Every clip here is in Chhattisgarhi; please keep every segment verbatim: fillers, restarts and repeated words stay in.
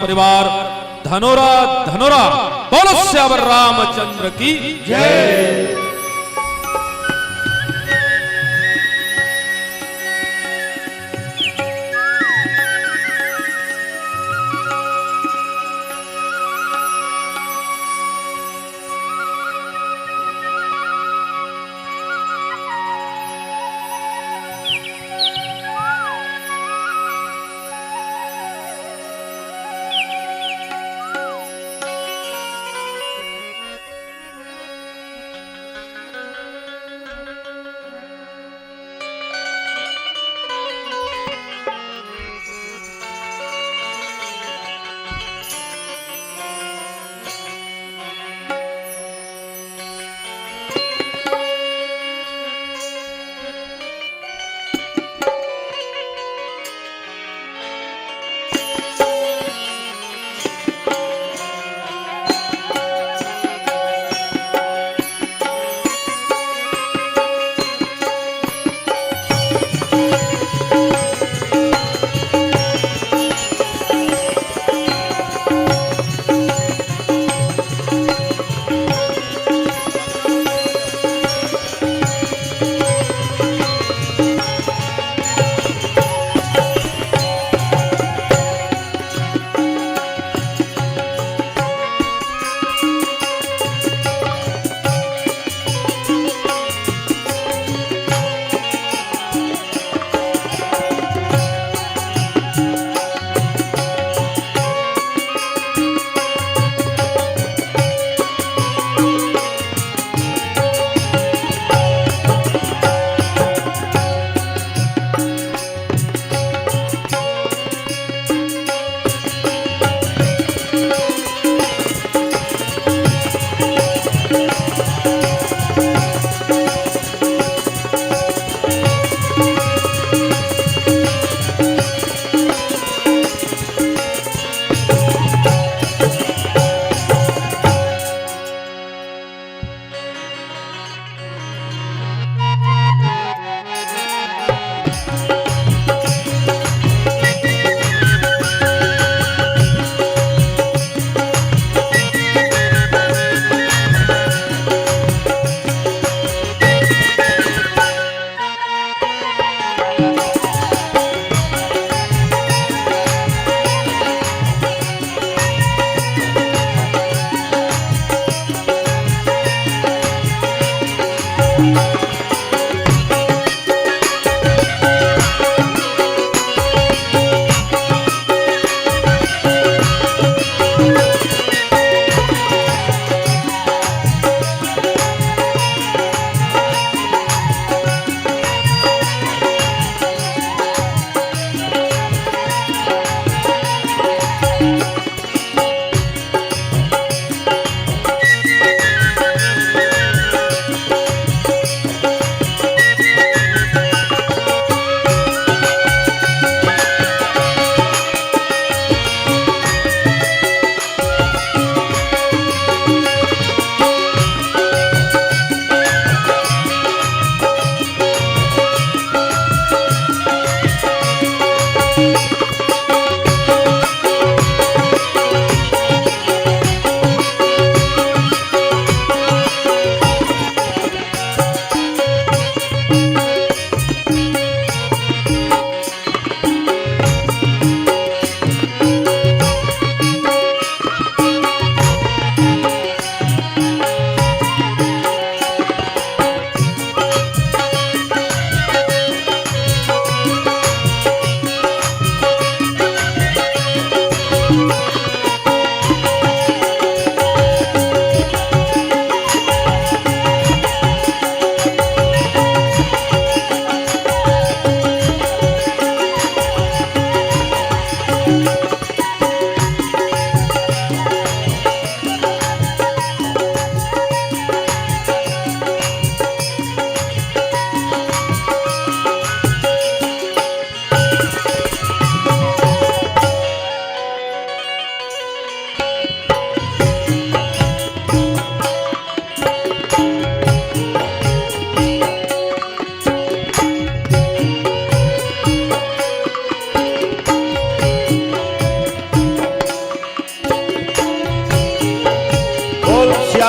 परिवार धनोरा धनोरा। बोलो सियावर रामचंद्र की जय।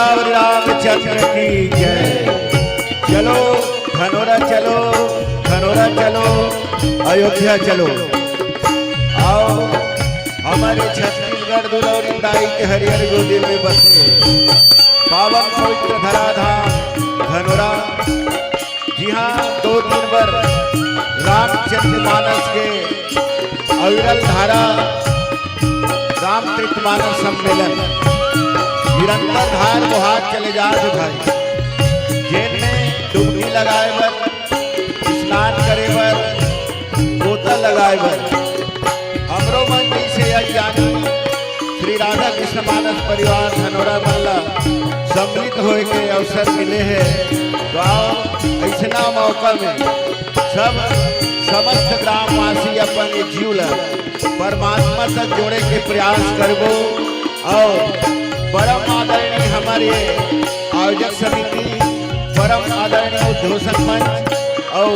और रामचंद्र की जय। चलो धनोरा चलो, धनोरा चलो, अयोध्या चलो। आओ हमारे छत्तीसगढ़ दुलौरी दाई के हरियर गोदी में बसे पावन पवित्र धराधाम धनोरा। जी हाँ, दो दिन बर रामचरित मानस के अविरल धारा रामचरित मानस सम्मेलन निरंतर धार बोहात चले जात हे भाई। जेन में डुबकी लगाए बर, स्नान करे बर, गोता लगाए बर, हमरो मन जैसे अज्ञानी श्री राधा कृष्ण मानस परिवार धनोरा मन ला सम्मिलित होए के अवसर मिले हे। तो आओ, ऐसना मौका में सब समस्त ग्रामवासी अपन ये जीव ला परमात्मा तक जोड़े के प्रयास करबो। और परम आदरणीय हमारे आयोजक समिति, परम आदरणीय उद्घोषक मंच और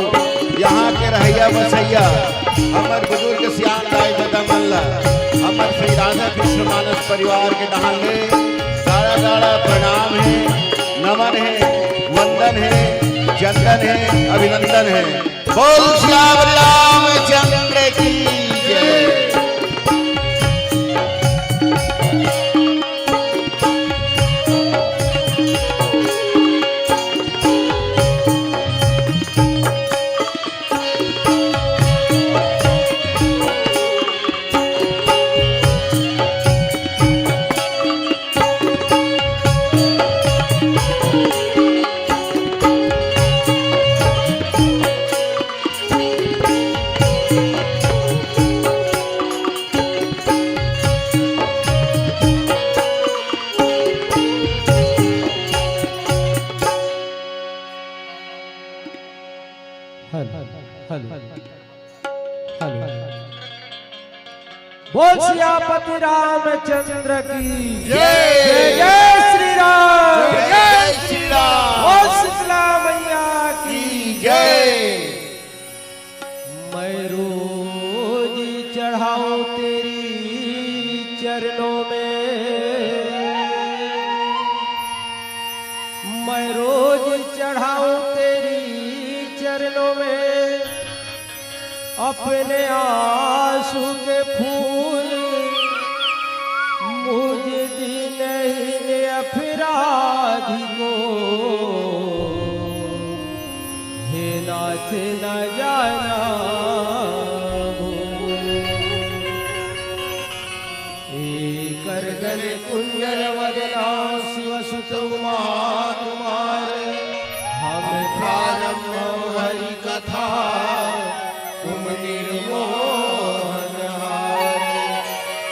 यहाँ के रहैया बसैया हमर बुजुर्ग सियान दाई ददा मन ला हमर श्री राधा कृष्ण मानस परिवार के डहान ले गाड़ा गाड़ा प्रणाम हे, नमन हे, वंदन हे, चंदन हे, अभिनंदन हे। बोल सियावर रामचंद्र की जय। Hello, hello, hello. बोल सियापति रामचंद्र की जय। जय जय श्री राम। जय जय श्री राम। बोल शीतला मैया की जय। मैं रोज चढ़ाऊं तेरी चरणों में, मैं रोज चढ़ाऊं तेरी चरणों में अपने आंसू के फूल, मुझ दीनहीन अपराधी को हे नाथ न जाना भूल। ए करगन कुंजर वदना शिव सुत उमा कुमार, हम प्रारंभ हरि कथा तुम निर्मोहन हार।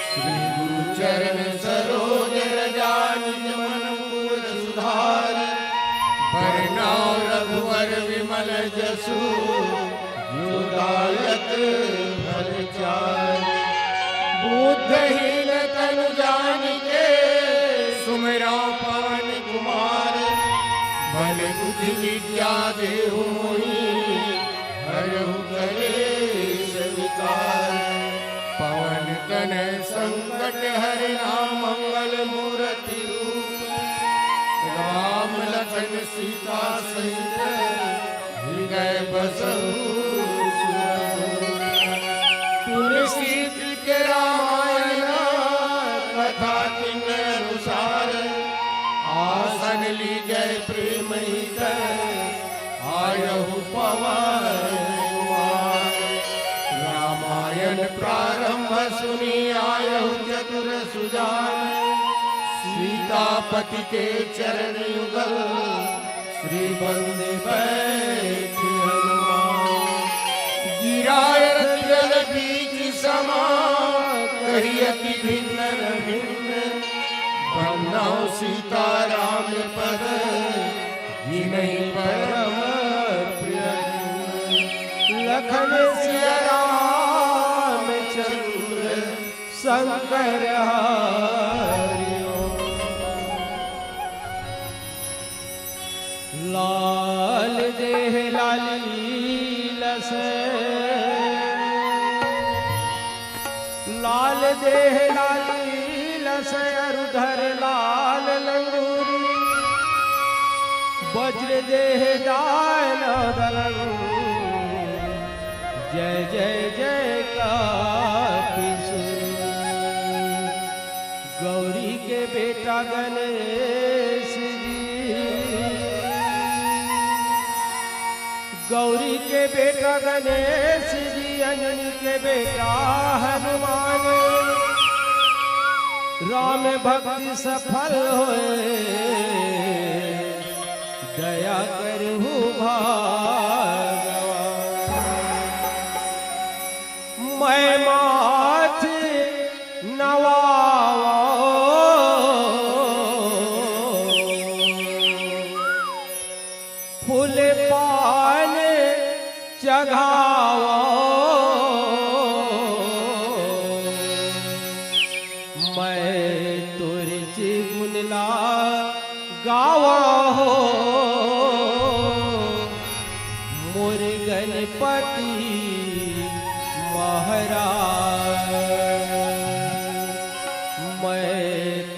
श्री गुरु चरण सरोज रजा निज मन मुकुर सुधार। बरनउँ रघुवर विमल जसु जो दायक फल चार। बुद्धहीन तनु जानिके सुमिरउँ पवन कुमार। बल बुद्धि विद्या देहु मोहि हरहु कलेश विकार। पवन तनय संकट हरना मंगल मूरति रूप। राम लखन सीता सहित हृदय बसहु सुरभूप। तुलसी प्रीति के रामायण कथा तिन अनुसार। आसन लीजै प्रेम हित आयहु पवन कुमार। रामायण प्रारंभ सुनि आयहु चतुर सुजान। सीतापति के चरण युगल श्री बंदी बैठे हनुमान। गिरा रथ जल बीच समा कहि अति भिन्न न भिन्न। बरनउँ सीताराम पद जिनहि परम प्रिय। लखन सिया राम चंद्र शंकर हरि ओम। लाल देह लाली लस, लाल देह लाली लस अरु धर लाल लंगूरी। वज्र देह दानव दलं, जय जय जय कापीस। गौरी के बेटा गणेश जी, गौरी के बेटा गणेश जी, अंजनी के बेटा हनुमान, राम भक्ति सफल होए, दया करहु भागवा। मैं माथ नवावो, फूल पान चघावो, मैं तोर गुण ला गावो, मोर गणपति महाराज। मैं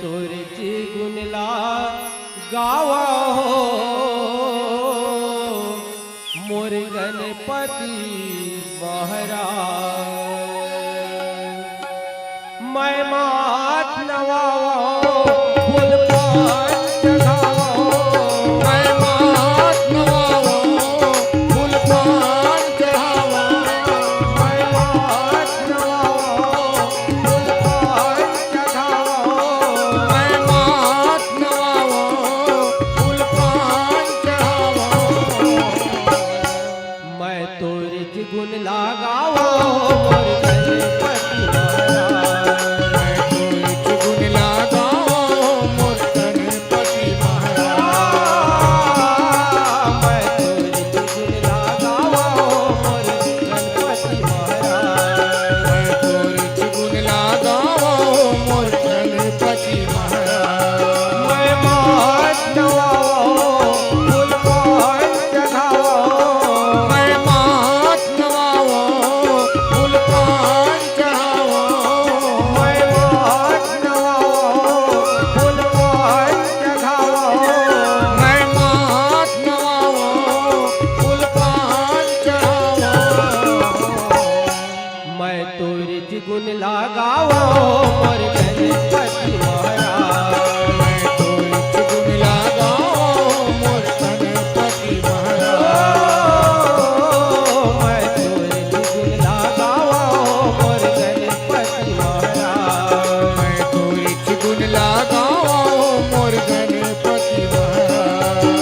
तोर गुण ला गावो, मोर गणपति महाराज। मैं माथ नवावो, फूल पान चढ़ावो। मैं माथ नवावो, फूल पान चढ़ावो। मैं माथ नवावो, फूल पान चढ़ावो। मैं माथ नवावो, फूल पान चढ़ावो। मैं तोर गुण ला गावो, मोर गणपति महाराज। मैं तोर गुण ला गावो, मोर गणपति महाराज। मैं तोर गुण ला गावो, मोर गणपति महाराज। मैं तोर गुण ला गावो, मोर गणपति महाराज। मैं माथ नवावो, फूल पान चढ़ावो। मैं माथ नवावो, फूल पान चढ़ावो। मैं माथ नवावो, फूल पान चढ़ावो। मैं माथ नवावो, फूल पान चढ़ावो। मैं तोर गुण ला गावो, मोर गणपति महाराज। मैं तोर गुण ला गावो, मोर गणपति महाराज। मैं तोर गुण ला गावो, मोर गणपति महाराज। मैं तोर गुण ला गावो, मोर गणपति महाराज।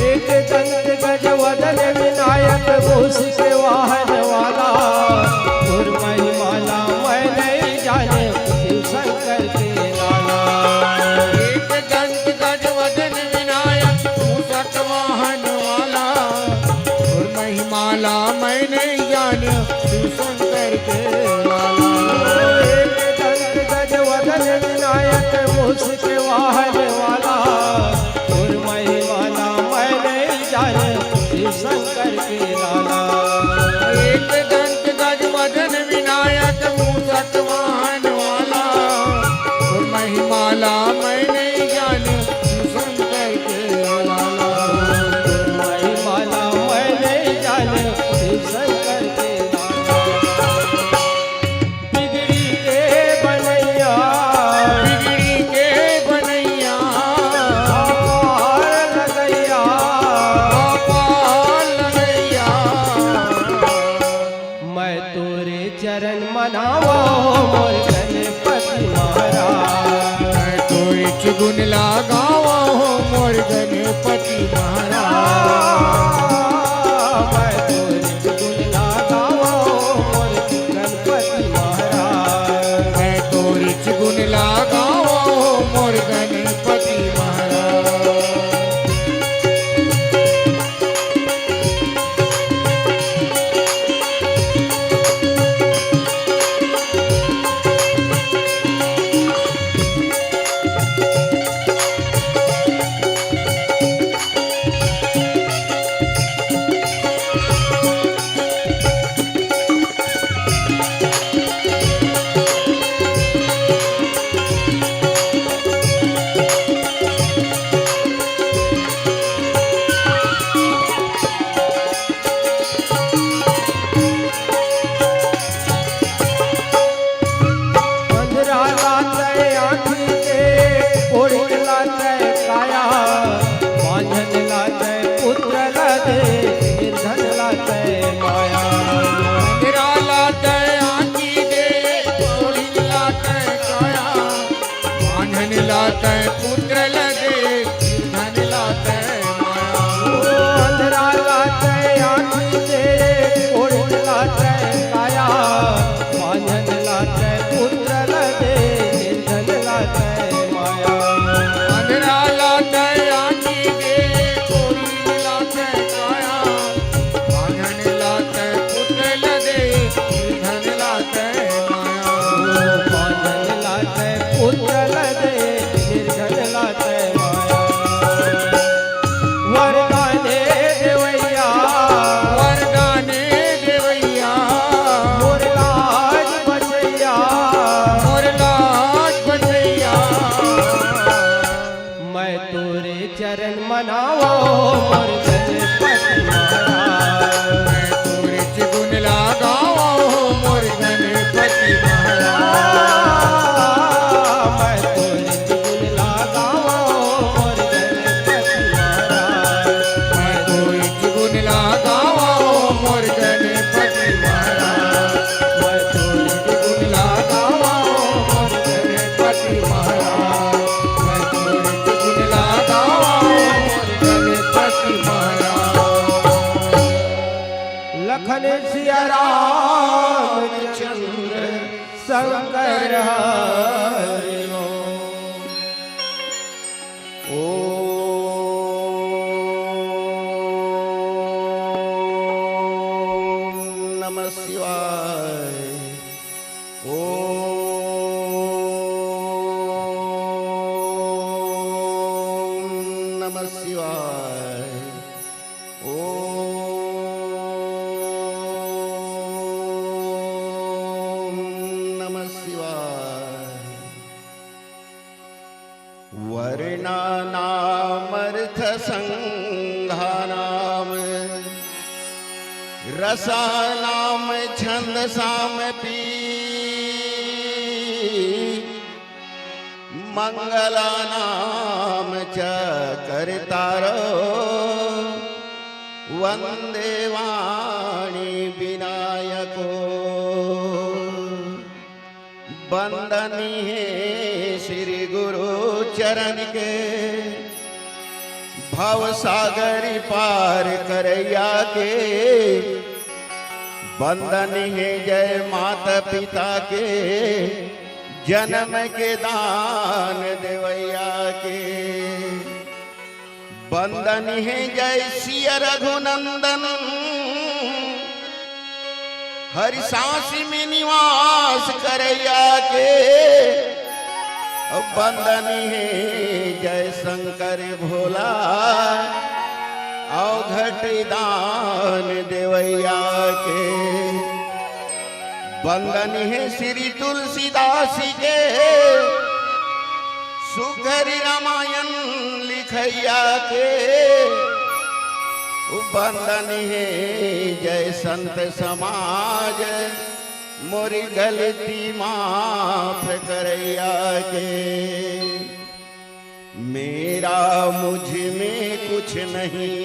एक दंत गज वदन विनायक, मूषिक वाहन वाला, तोर महिमा ला मैं नहीं जाने, शिव शंकर के लाला। एक दंत गज वदन विनायक, मूषक वाहन वाला, तोर महिमा ला मैं नहीं जाने, शिव शंकर के लाला। एक दंत गज वदन विनायक, मूषिक वाहन वाला, तोर महिमा ला मैं नहीं जाने, शिव शंकर के लाला। एक दंत गज वदन विनायक, मूषक वाहन वाला, तोर महिमा ला मैं नहीं जाने, शिव शंकर के लाला। महिमा ला मैं नहीं जाने, शिव शंकर के लाला। बिगड़ी के बनैया, बिगड़ी के बनैया, अपार लगैया, अपार लगैया। मैं तोरे चरण मनावो, मोर गणपति महाराज। मैं तोरे गुण ला गावो, मोर गणपति महाराज। मैं तोरे गुण ला गावो, मोर सिया रामचंद्र शंकर हरि ओम। ओम नमः शिवाय। ओम नमः शिवाय। ओम नमः शिवाय। वर्णानामर्थसंघानां रसानां छंदसामपि मंगलानां च कर्तारो वंदे वाणी विनायको। वंदनीय श्री गुरु चरण के भव सागर पार करैया के। वंदनीय जय माता पिता के जन्म के दान देवैया के। वंदनीय जय सिया रघुनंदन हरि सांस में निवास करैया के। वंदनीय जय शंकर भोला अवघट दान देवैया के। वंदनीय श्री तुलसीदास के सुघर रामायण लिखैया के। वंदनीय जय संत समाज मोरी गलती माफ करैया के। मेरा मुझ में कुछ नहीं,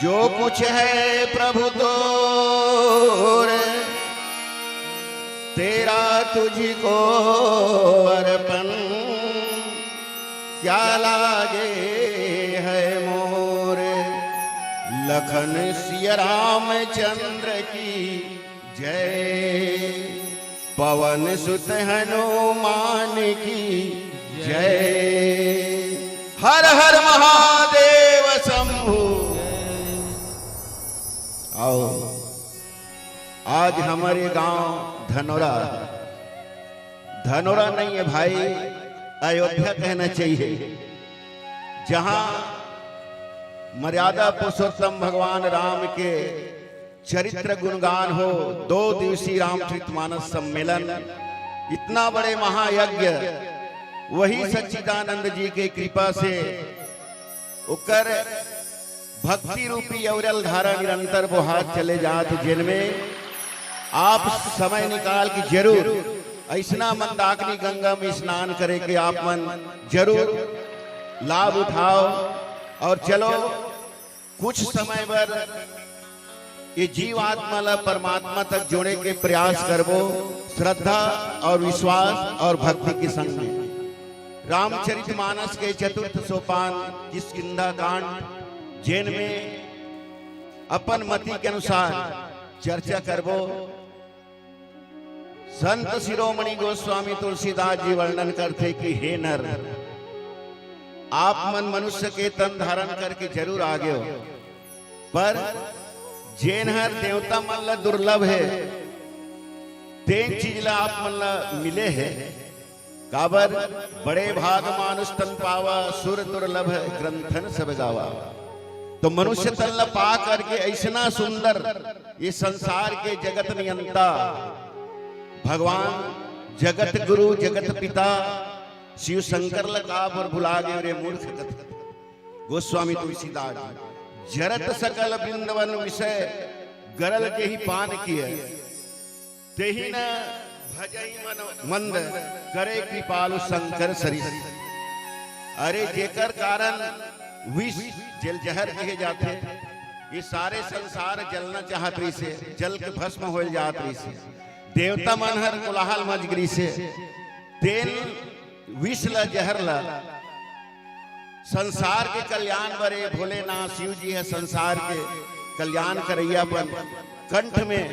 जो कुछ है प्रभु तोर, तेरा तुझको अर्पण क्या लागे है मोर। लखन सिया रामचंद्र की जय, पवन सुत हनुमान की जय। हर हर महादेव शंभु। आओ, आज हमारे गांव धनोरा, धनोरा नहीं है भाई, अयोध्या कहना चाहिए, जहां मर्यादा पुरुषोत्तम भगवान राम के चरित्र गुणगान हो, दो दिवसीय रामचरितमानस सम्मेलन, इतना बड़े महायज्ञ, वही सच्चिदानंद जी के कृपा से ओकर भक्ति रूपी अविरल धारा निरंतर बोहात चले जात, जिनमें आप समय निकाल के जरूर ऐसना मंदाकिनी गंगा में स्नान करे के आप मन जरूर लाभ उठाओ। और चलो, कुछ समय बर ये जीवात्मा ला परमात्मा तक जोड़े के प्रयास करबो, श्रद्धा और विश्वास और भक्ति के संग में। रामचरितमानस के चतुर्थ सोपान किष्किंधा कांड, जेन में अपन मति के अनुसार चर्चा करबो। संत शिरोमणि गोस्वामी तुलसीदास जी वर्णन करथे कि हे नर, आप मन मनुष्य के तन धारण करके जरूर आगे हो, पर जेन हर देवता मन ला दुर्लभ है, तेन चीज ला आप मन ला मिले है। काबर बड़े भाग मानुष तन पावा, सुर दुर्लभ ग्रंथन सब गावा। तो मनुष्य तन ला पा करके ऐसना सुंदर ये संसार के जगत नियंता भगवान जगत गुरु जगत पिता शिव शंकर ला काबर भुला गए रे मूर्ख कथ। गोस्वामी तुलसीदास जी, जरत सकल वृंदवन विषय गरल जेहि पान किए, तेहि न भजहि मन मंद करे कृपालु शंकर सरिस। अरे जेकर कारण विष जल जहर कहे जाथे, ये सारे संसार जलना चाहत रहिसे, जल के भस्म होल जात रहिसे, देवता मन हर कोलाहल मच गिरिसे, तेन विष ला जहर ला संसार के कल्याण बरे भोलेनाथ शिव जी है संसार के कल्याण करइया अपन कंठ में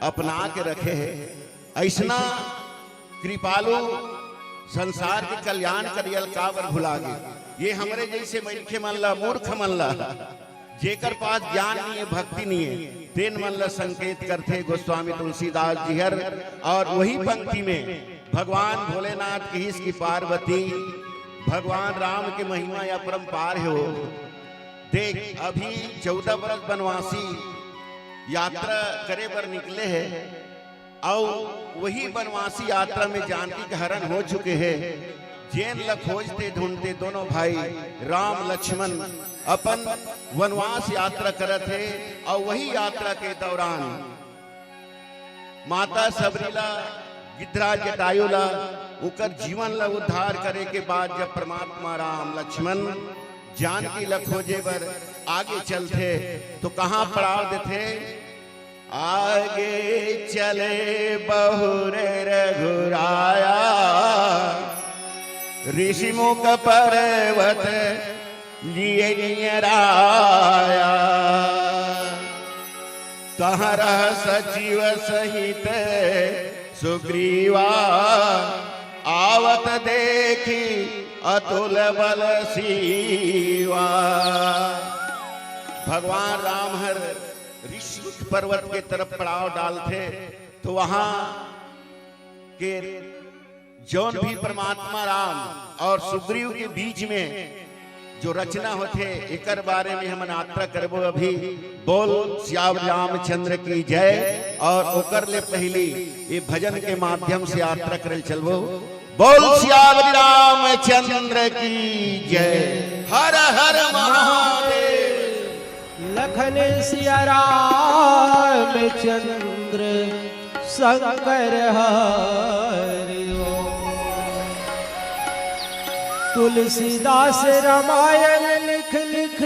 अपना के रखे हे। अइसना कृपालु संसार के कल्याण करइया ल काबर भुला गे? ये हमरे जइसे मनखे मन ला, मूर्ख मन ला, जेकर पास ज्ञान नइ हे, भक्ति नइ हे, तेन मन ला संकेत करथे गोस्वामी तुलसीदास जी हर। और वही पंक्ति में भगवान भोलेनाथ कहिस कि पार्वती, भगवान राम के महिमा या अपरंपार हे हो। देख, अभी चौदह बरस बनवासी यात्रा करे बर निकले हे, अउ वही बनवासी यात्रा में जानकी के हरण हो चुके हे। जेन ल खोजते ढूंढते दोनों भाई राम लक्ष्मण अपन वनवास यात्रा करत हे, अउ वही यात्रा के दौरान माता सबरी ला, गिद्धराज जटायु ला, ओकर जीवन ला उद्धार करे के बाद जब परमात्मा राम लक्ष्मण जानकी ला खोजे बर आगे चलथे, तो कहाँ पड़ाव देथे? आगे चले बहुरे रघुराया, ऋषिमुख पर्वत लिए नियराया। तहरा सचिव सहित सुग्रीवा, आवत देखी अतुल बल सीवा। भगवान राम हर ऋषिमुख पर्वत के तरफ पड़ाव डालथे, तो वहां के जौन भी परमात्मा राम और सुग्रीव के बीच में जो रचना होथे, एकर बारे में हमन यात्रा करबो अभी। बोल सियावर रामचंद्र की जय। और ओकर ले पहली ये भजन के माध्यम से यात्रा करे चलबो। बोल सियावर रामचंद्र की जय। हर हर महादेव। लखन सिया रामचंद्र शंकर हरि ओम। तुलसीदास रामायण लिख लिख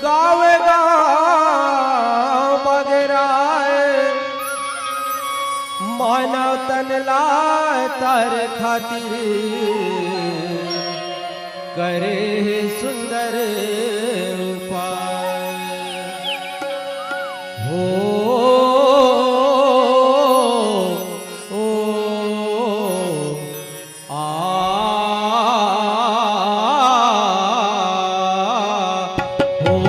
गावे गाँव मगराए, मानव तन ला तार खातिर करे हे सुंदर उपाय। हो, ओ, आ, हो।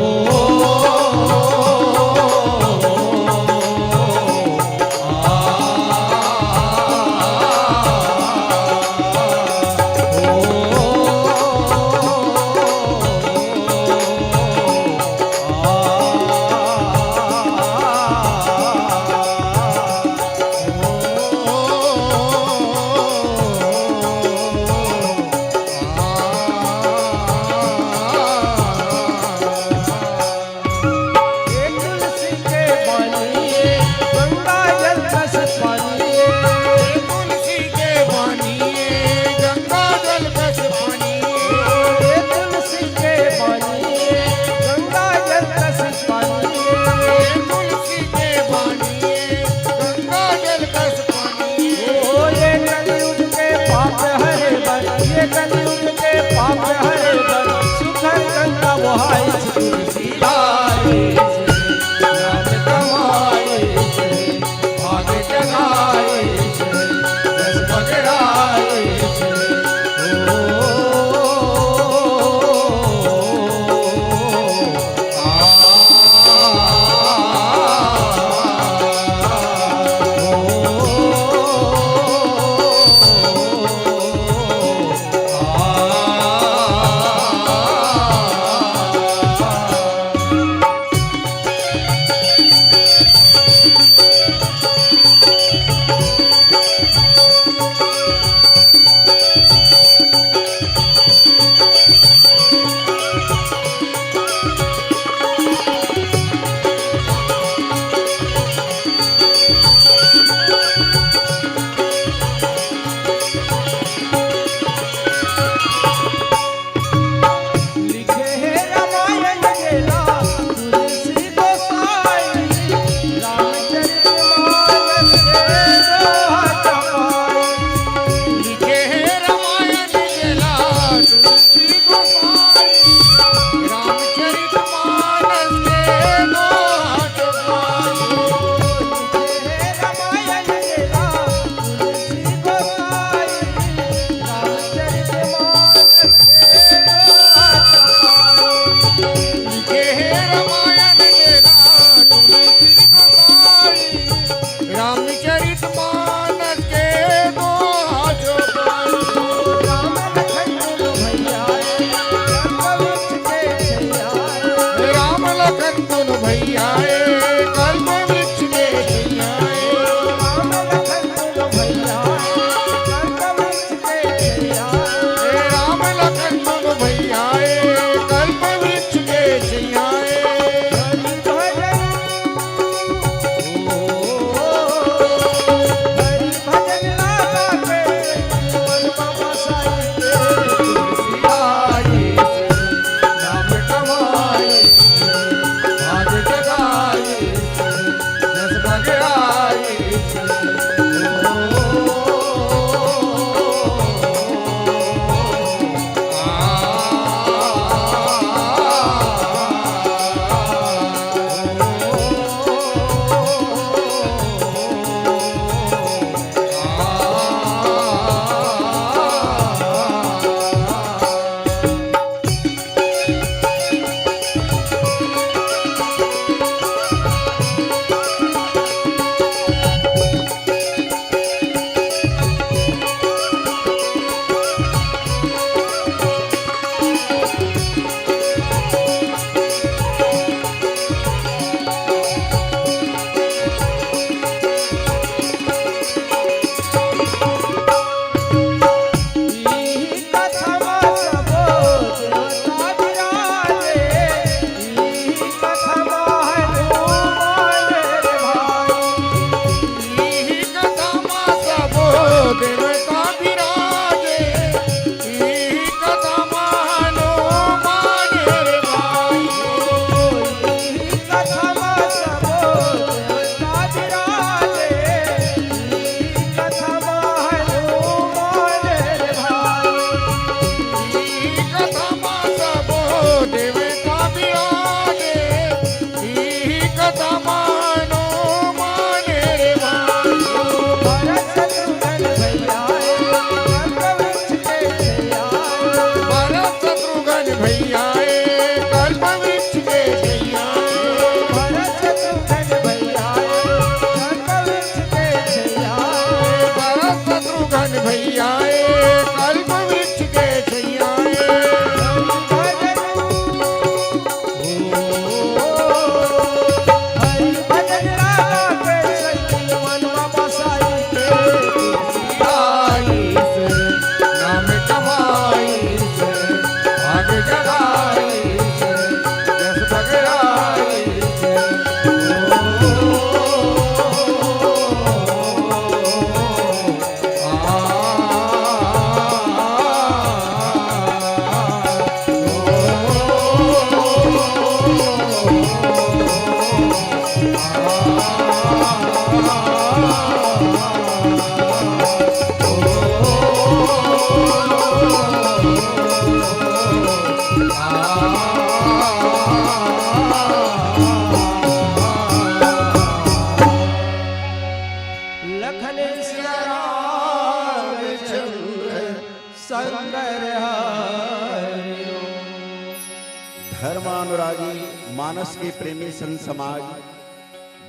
धर्म अनुरागी मानस के प्रेमी संत समाज,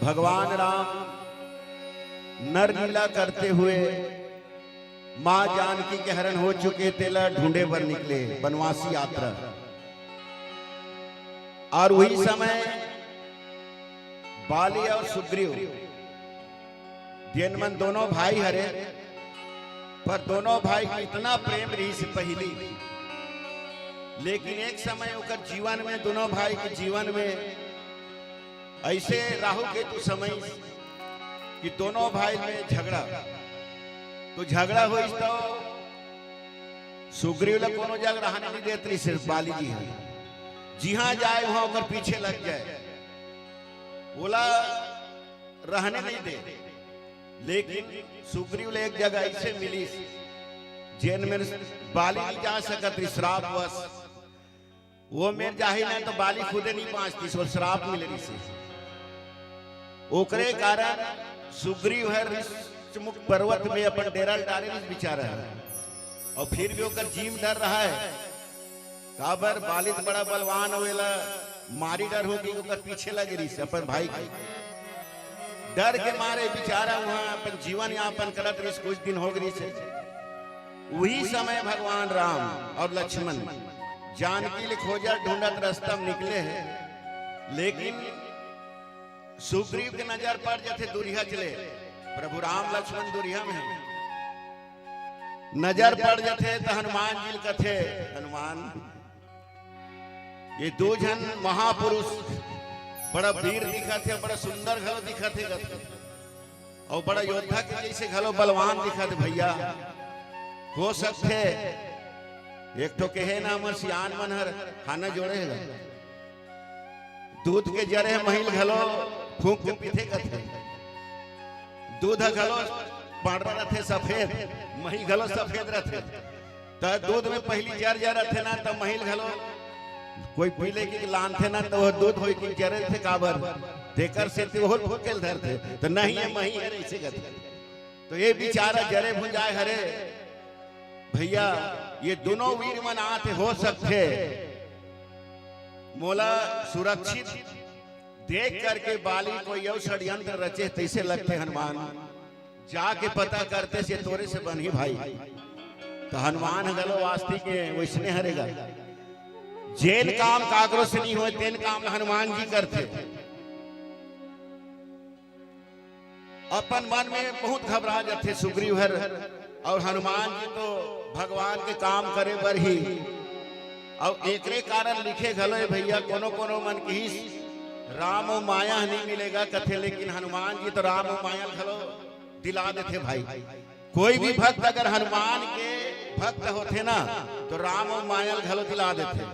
भगवान राम नर लीला करते हुए माँ जानकी के हरण हो चुके, तेला ढूंढे बर निकले बनवासी यात्रा। और वही समय बाली और सुग्रीव, जेन मन दोनों भाई हरे, पर दोनों भाई के इतना प्रेम रहिस पहली, लेकिन एक समय ओकर जीवन में, दोनों भाई के जीवन में ऐसे राहु केतु समय कि दोनों भाई में झगड़ा। तो झगड़ा होइस तो सुग्रीव ला कोनो जगह रहने नहीं देत रहिस, सिर्फ बाली जी ह। जिहाँ जाए वहाँ ओकर पीछे लग जाए, ओला रहने नहीं दे। लेकिन सुग्रीव ला एक जगह ऐसे मिलिस, जेन में बाली नहीं जा सकत रहिस, श्रापवश। वो मेर जाही ना तो बाली खुदे नहीं बाँचतिस, वो श्राप मिले रहिस। ओकरे कारण सुग्रीव ह ऋषमुख पर्वत में अपन डेरा डारे रहिस बिचारा ह। और फिर भी ओकर जीव डर रहा है, काबर बाली त बड़ा बलवान होवेला, मारी डर होगी, ओकर पीछे लगे रहिस अपन भाई के। डर के मारे बिचारा वहाँ अपन जीवन यापन करत रहिस, कुछ दिन हो गए रहिस। वही समय भगवान राम और लक्ष्मण जानकी ले खोजत ढूंढत रास्ता में निकले हैं, लेकिन सुग्रीव के नजर पड़ जाथे दुरिहा चले, प्रभु राम लक्ष्मण दुरिहा में है। नजर पड़ जाथे त हनुमान जी ल कथे, "हनुमान, ये दो झन महापुरुष बड़ा वीर दिखत हे, बड़ा सुंदर घलो दिखत हे," कथे, "अउ बड़ा योद्धा के जैसे घलो बलवान दिखत हे भैया। हो सकथे एक ठो कहे ना हमर सियान मन हर हाना जोड़े हे, दूध के जरे मही ल घलो फूंक के पीथे," कथे। दूध ह घलो पांडरा रथे, सफेद, मही घलो सफेद रथे। त दूध में पहली जर जर रथे ना, त मही ल घलो कोई पी ले के लानथे ना, त वो दूध होई के जरे रथे, काबर? तेकर सेती वो फूंके ल धरथे। त नहीं, ये मही हरे, ऐसे कथे। तो ये बिचारा जरे भुंजाए हरे भैया, ये दोनों वीर मन आथे, हो सकथे मोला सुरक्षित देख करके बाली कोई अउ षड्यंत्र रचे, तैसे लगथे हनुमान। जाके पता करते से तोरे से बनही भाई। तो हनुमान घलो वास्ती के वैसने हरे गा। जेन काम काकरो से नहीं होय, तेन काम ला हनुमान जी करथे। अपन मन में बहुत घबरा जाथे सुग्रीव हर, और हनुमान जी तो भगवान के काम करे बर ही। और एकरे कारण लिखे घलो हे भैया, कोनो कोनो मन किहिस राम अउ माया नहीं मिलेगा कथे, लेकिन हनुमान जी तो राम अउ माया घलो दिला देथे भाई। कोई भी भक्त अगर हनुमान के भक्त होथे ना, तो राम अउ माया घलो दिला देथे।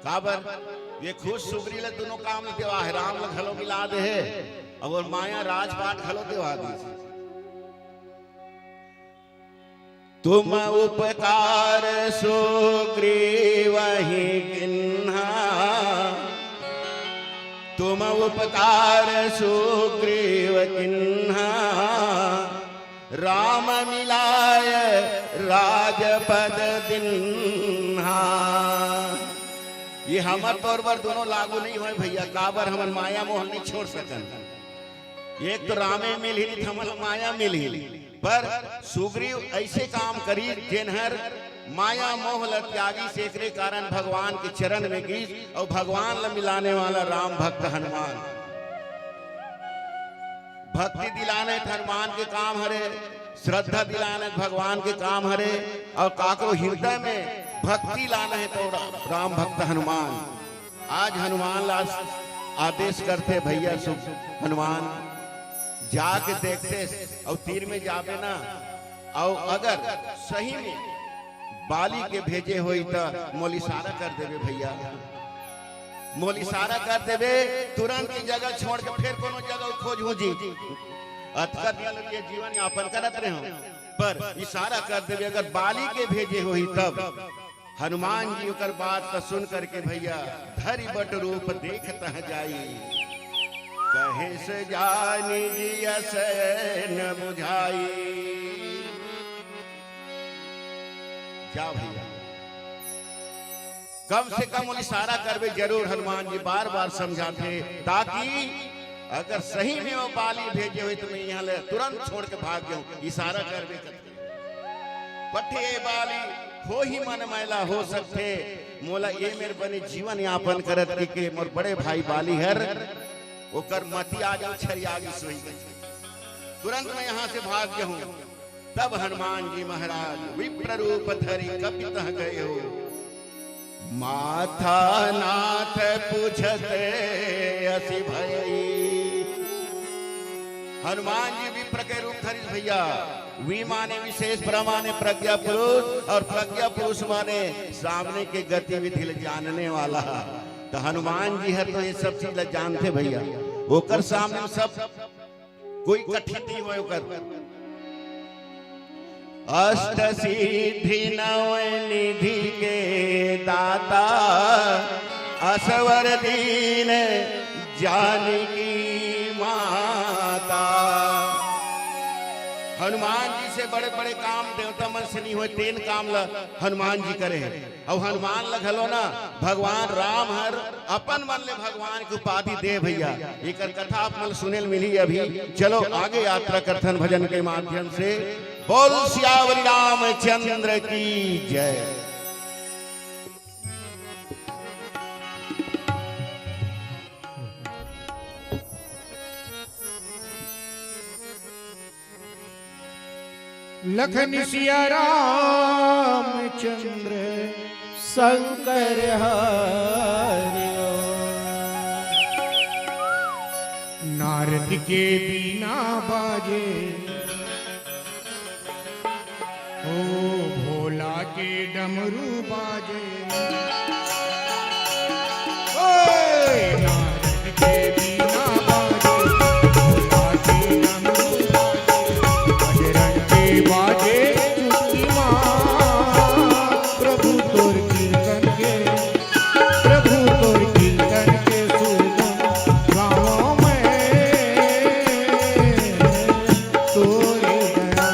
काबर? ये खुद सुग्रीव ले दोनों काम ल देवा हे, राम ल घलो मिला दे हे, और माया राजपाट घलो देवा दे। तुम उपकार सुग्रीव ही किन्हा, तुम उपकार सुग्रीव किन्हा, राम मिलाय राजपद दिन्हा। ये हमर तोर बर दोनों लागू नहीं होय भैया, काबर हमन माया मोह नहीं छोड़ सकन। एक तो रामे मिलही, नहीं तो हमन माया मिलही। पर सुग्रीव ऐसे काम करी, जेन हर माया मोह ल त्यागी, सेकरे कारण भगवान के चरण में गिस और भगवान ल मिलाने वाला राम भक्त हनुमान। भक्ति दिलाने त हनुमान के काम हरे, श्रद्धा दिलाने त भगवान के काम हरे, और काकरो हृदय में भक्ति लाना है तो रा-, राम भक्त हनुमान। आज हनुमान ला आदेश करथे भैया सु-, हनुमान जाके देखते और तीर में जाबे ना, और अगर सही में बाली के भेजे होई त मोल इशारा कर देबे भैया, मोल इशारा कर देबे, तुरंत की जगह छोड़ के फिर कोनो जगह खोज हो जी। अतका दिन ये जीवन यापन करत रहे हो, पर इशारा कर देबे, अगर बाली के भेजे होई तब। हनुमान जी ओकर बात ला सुन करके भैया धरि बट रूप देख तह जाई, कहे से जानी जिय सै न बुझाई। जा भैया, कम से कम वो इशारा करबे जरूर। हनुमान जी बार बार समझाथे, ताकि अगर सही में वो बाली भेजे होही तो मैं यहाँ ले तुरंत छोड़ के भाग जाऊँ। इशारा करबे करथे, पठे बाली होही मन मैला हो सकथे, मोला ए मेर बने जीवन यापन करत के, के मोर बड़े भाई बाली हर ओकर मति आ जाओ, छरिया गिस होही। तुरंत मैं यहाँ से भाग जाऊँ। तब हनुमान जी महाराज विप्र रूप धरि कपि तह गए हो। माथा नाथ पूछत असि भई। हनुमान जी विप्र के रूप धरिस भैया। वी माने विशेष, प्र माने प्रज्ञा पुरुष, और प्रज्ञा पुरुष माने सामने के गतिविधि ल जानने वाला। तो हनुमान जी हर तो ये सब चीज ल जानथे भैया, ओकर सामने सब कोई कठिन नहीं होय ओकर। अष्ट सिद्धि नव निधि के दाता, असवर दीन जानकी माता। हनुमान जी से बड़े बड़े काम देवता मन से नहीं होय, तेन काम ल हनुमान जी करे हैं। अउ हनुमान ल घलो ना भगवान राम हर अपन मन ले भगवान के उपाधि दे भैया। एकर कथा आप मन ल सुने ल मिलही अभी। चलो आगे यात्रा करथन भजन के माध्यम से। बोल सियावर रामचंद्र की जय। लखन सिया रामचंद्र शंकर हरि। नारद के बीना बाजे, ओ भोला के डमरू बाजे। ओए, नारद के बीना बाजे, भोला के डमरू बाजे, बजरंग के बाजे चुटकी मार। प्रभु तोर कीर्तन के, प्रभु तोर कीर्तन के सुरधुन गावों मैं तोरे दया।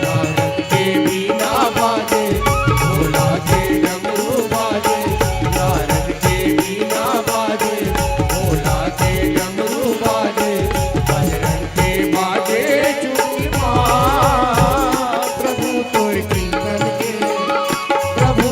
नारद के बीना बाजे, भोला के डमरू बाजे। नारद के बीना बाजे, भोला के डमरू बाजे। बजरंग के बाजे चुटकी मार। प्रभु तोर कीर्तन के, प्रभु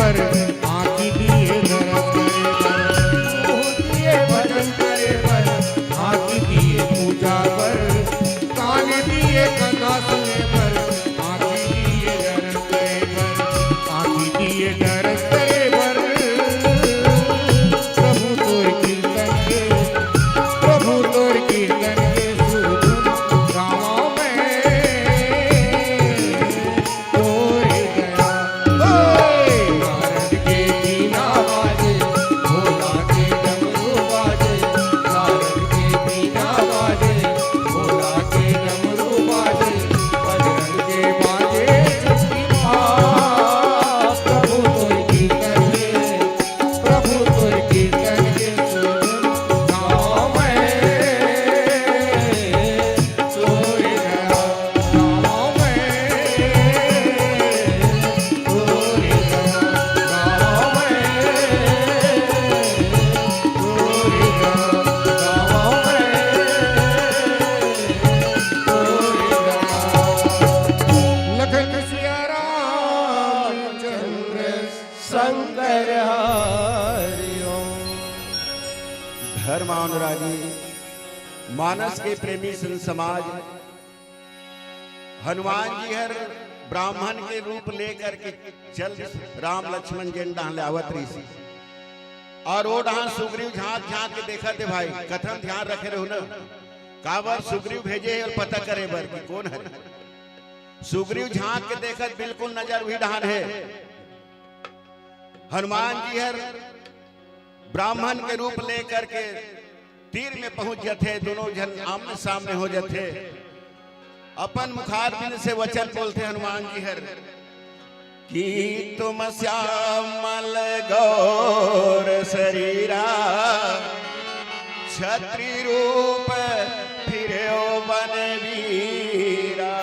आँखी दिए दरस करे बर, मुँह दिए भजन करे बर, आँखी दिए पूजा बर, कान दिए कथा सुने बर, आँखी दिए दरस करे बर, आँखी दिए दरस करे बर। प्रभु तोर कीर्तन के, प्रभु तोर कीर्तन के सुर धुन गावंव मैं। तोरे दया, ओए, नारद के बीना बाजे, भोला के डमरू बाजे, नारद के बीना बाजे, भोला के डमरू बाजे, बजरंग के बाजे छुट्टी पा। प्रभु तोर कीर्तन के, प्रभु तोर कीर्तन के सुर गावंव मैं। लखन सिया रामचंद्र शंकर हरि ओम। धर्म अनुरागी मानस के प्रेमी संत समाज, हनुमान जी हर ब्राह्मण के रूप लेकर के चल राम लक्ष्मण जेन डहान ले आवत रहिस, और ओ डहान सुग्रीव झांक झांक के देखत हे भाई, कथन ध्यान रखे रहू ना, काबर सुग्रीव भेजे हे अउ पता करे बर कि कोन हरे। सुग्रीव झांक के देखत बिल्कुल नजर उही डहान हे। हनुमान जी हर ब्राह्मण के रूप लेकर के तीर में पहुंच जथे, दोनों झन आमने सामने हो जथे। अपन मुखारबिंद से वचन बोलथे हनुमान जी हर कि तुम श्यामल गौर शरीरा, छत्री रूप फिरे वन वीरा।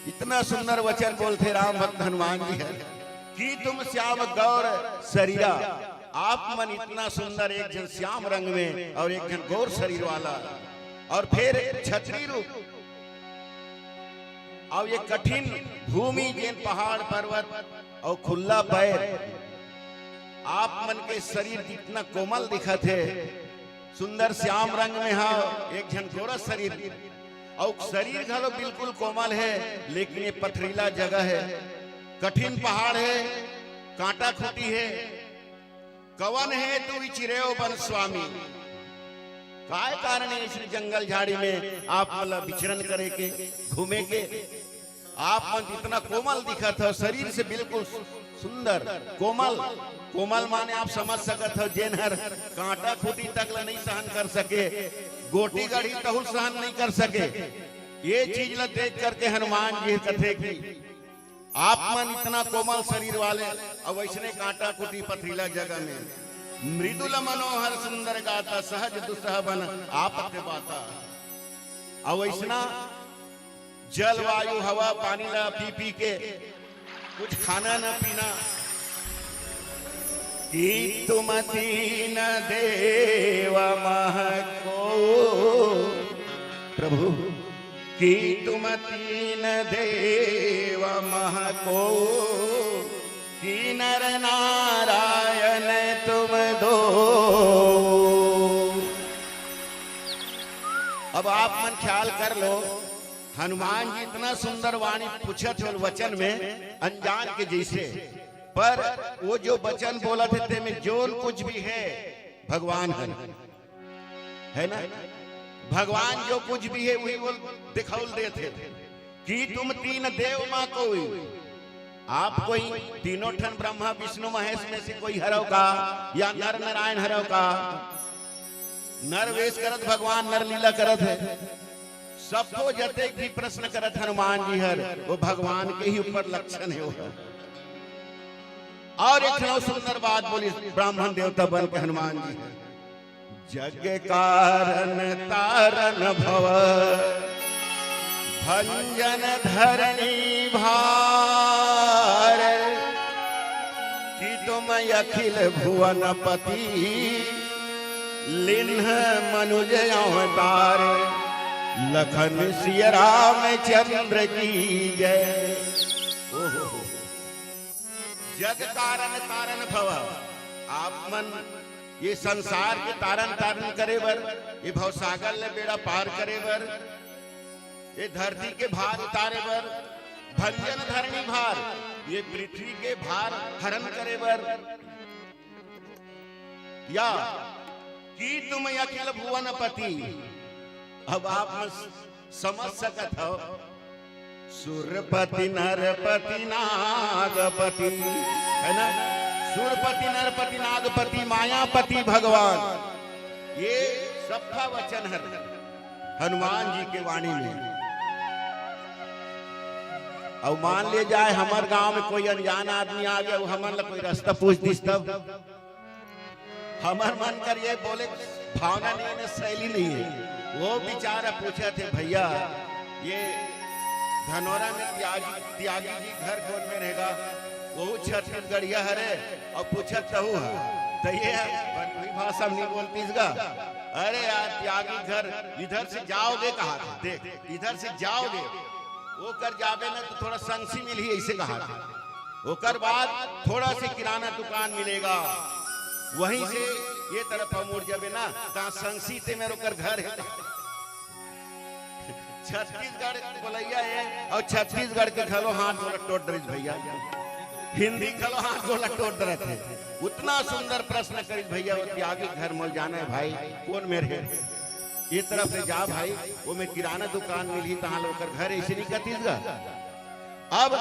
इतना सुंदर वचन बोलथे राम भक्त हनुमान जी हर कि तुम श्याम गौर शरीरा, आप मन इतना सुंदर, एक झन श्याम रंग में और एक झन गौर शरीर वाला, और फिर छत्री रूप, और ये कठिन भूमि जेन पहाड़ पर्वत और खुल्ला पैर, आप मन के शरीर जितना कोमल दिखत हे, सुंदर श्याम रंग में हव, एक झन गोरा शरीर, अउ शरीर घलो बिल्कुल कोमल हे, लेकिन ये पथरीला जगह हे, कठिन पहाड़ हे, कांटा खूंटी हे। कवन हे तू विचिरेव वन स्वामी? काय कारण हे इस जंगल झाड़ी में आप मन ला विचरण करे के, घूमे के? आप मन इतना कोमल दिखत हव, शरीर से बिल्कुल सुंदर, कोमल। कोमल माने आप समझ सकत हव, जेन हर कांटा खूंटी तक ला नहीं सहन कर सके, गोटी गड़ी तहु सहन नहीं कर सके। ये चीज ला देख करके हनुमान जी कथे कि आप मन इतना कोमल शरीर वाले, अउ वैसने कांटा खूंटी पथरीला जगह में, मृदुल मनोहर सुंदर गाता, सहज दुसह बन आपत बाता। अउ वैसना जलवायु, हवा, पानी ला पी पी के, कुछ खाना न पीना। कि तुम तीन देव महको, प्रभु, कि तुम तीन देव महको, कि नर नारायण तुम दो। अब आप मन ख्याल कर लो, हनुमान जी इतना सुंदर वाणी पूछत हे वचन में, अनजान के जैसे, पर वो जो वचन बोलत हे, तेमे जोन कुछ भी हे, भगवान हन, है ना? भगवान जो कुछ भी हे, वही वो दिखौल देत हे कि तुम तीन देव मा कोई, आप कोई तीनों ठन ब्रह्मा विष्णु महेश में से कोई हरव का, या नर नारायण हरव का? नर वेश करत भगवान नर लीला करत हे। सबको जतेक भी प्रश्न करत हनुमान जी हर, वो भगवान के ही ऊपर लक्षण हे वो। और एक ठन सुंदर बात बोलिस ब्राह्मण देवता बन के हनुमान जी हर, जग कारण तारण भव, भंजन धरणी भार, कि तुम अखिल भुवन पति, लिन्ह मनुज अवतार। लखन सिया रामचंद्र की जय। ओहो। जग कारण तारण भव। आप मन ये संसार के तारण तारण करे बर, ये भवसागर ले बेड़ा पार करे बर, ये धरती के भार उतारे बर, भंजन धरणी भार, ये पृथ्वी के भार हरण करे बर, या कि तुम अखिल भुवनपति। अब आप मन समझ सकत हो, सुरपति नरपति नागपति, है ना? सुरपति नरपति नागपति मायापति भगवान, ये सब्बा वचन हर हनुमान जी के वाणी में। अउ मान ले जाए, हमर गांव में कोई अनजान आदमी आ गया, वो हमन ला कोई रास्ता पूछ दिस तब, हमर मन कर ये बोले भावना नहीं है, शैली नहीं है। वो बेचारा पूछत हे, भैया, ये धनोरा में त्यागी, त्यागी जी घर कौन में रहेगा? वो छत्तीसगढ़िया हरे अउ पूछत तहू ह। त ये भोजपुरी भाषा में नहीं बोलतीस गा। अरे यार, त्यागी घर इधर से जाओगे कहा था, देख, इधर से जाओगे, वो कर जाबे ना तो थोड़ा संगसी मिलही, ऐसे कहा था। ओकर बाद थोड़ा से किराना दुकान मिलेगा, वहीं से ये तरफ हम मुड़ जाबे ना, तहाँ संगसी ते मेरे ओकर घर है। छत्तीसगढ़ बोलैया है, अउ छत्तीसगढ़ के घलो हाथ गोला टोट डरिस भैया, हिंदी घलो हाथ गोला टोट डरत है। उतना सुंदर प्रश्न करिस भैया, वो त्यागी घर मोल जाना है भाई, कौन मेर हे? ये तरफ ले जा भाई, वो में किराना दुकान मिलही, तहाँ ले ओकर घर, ऐसे नहीं कतिस गा। अब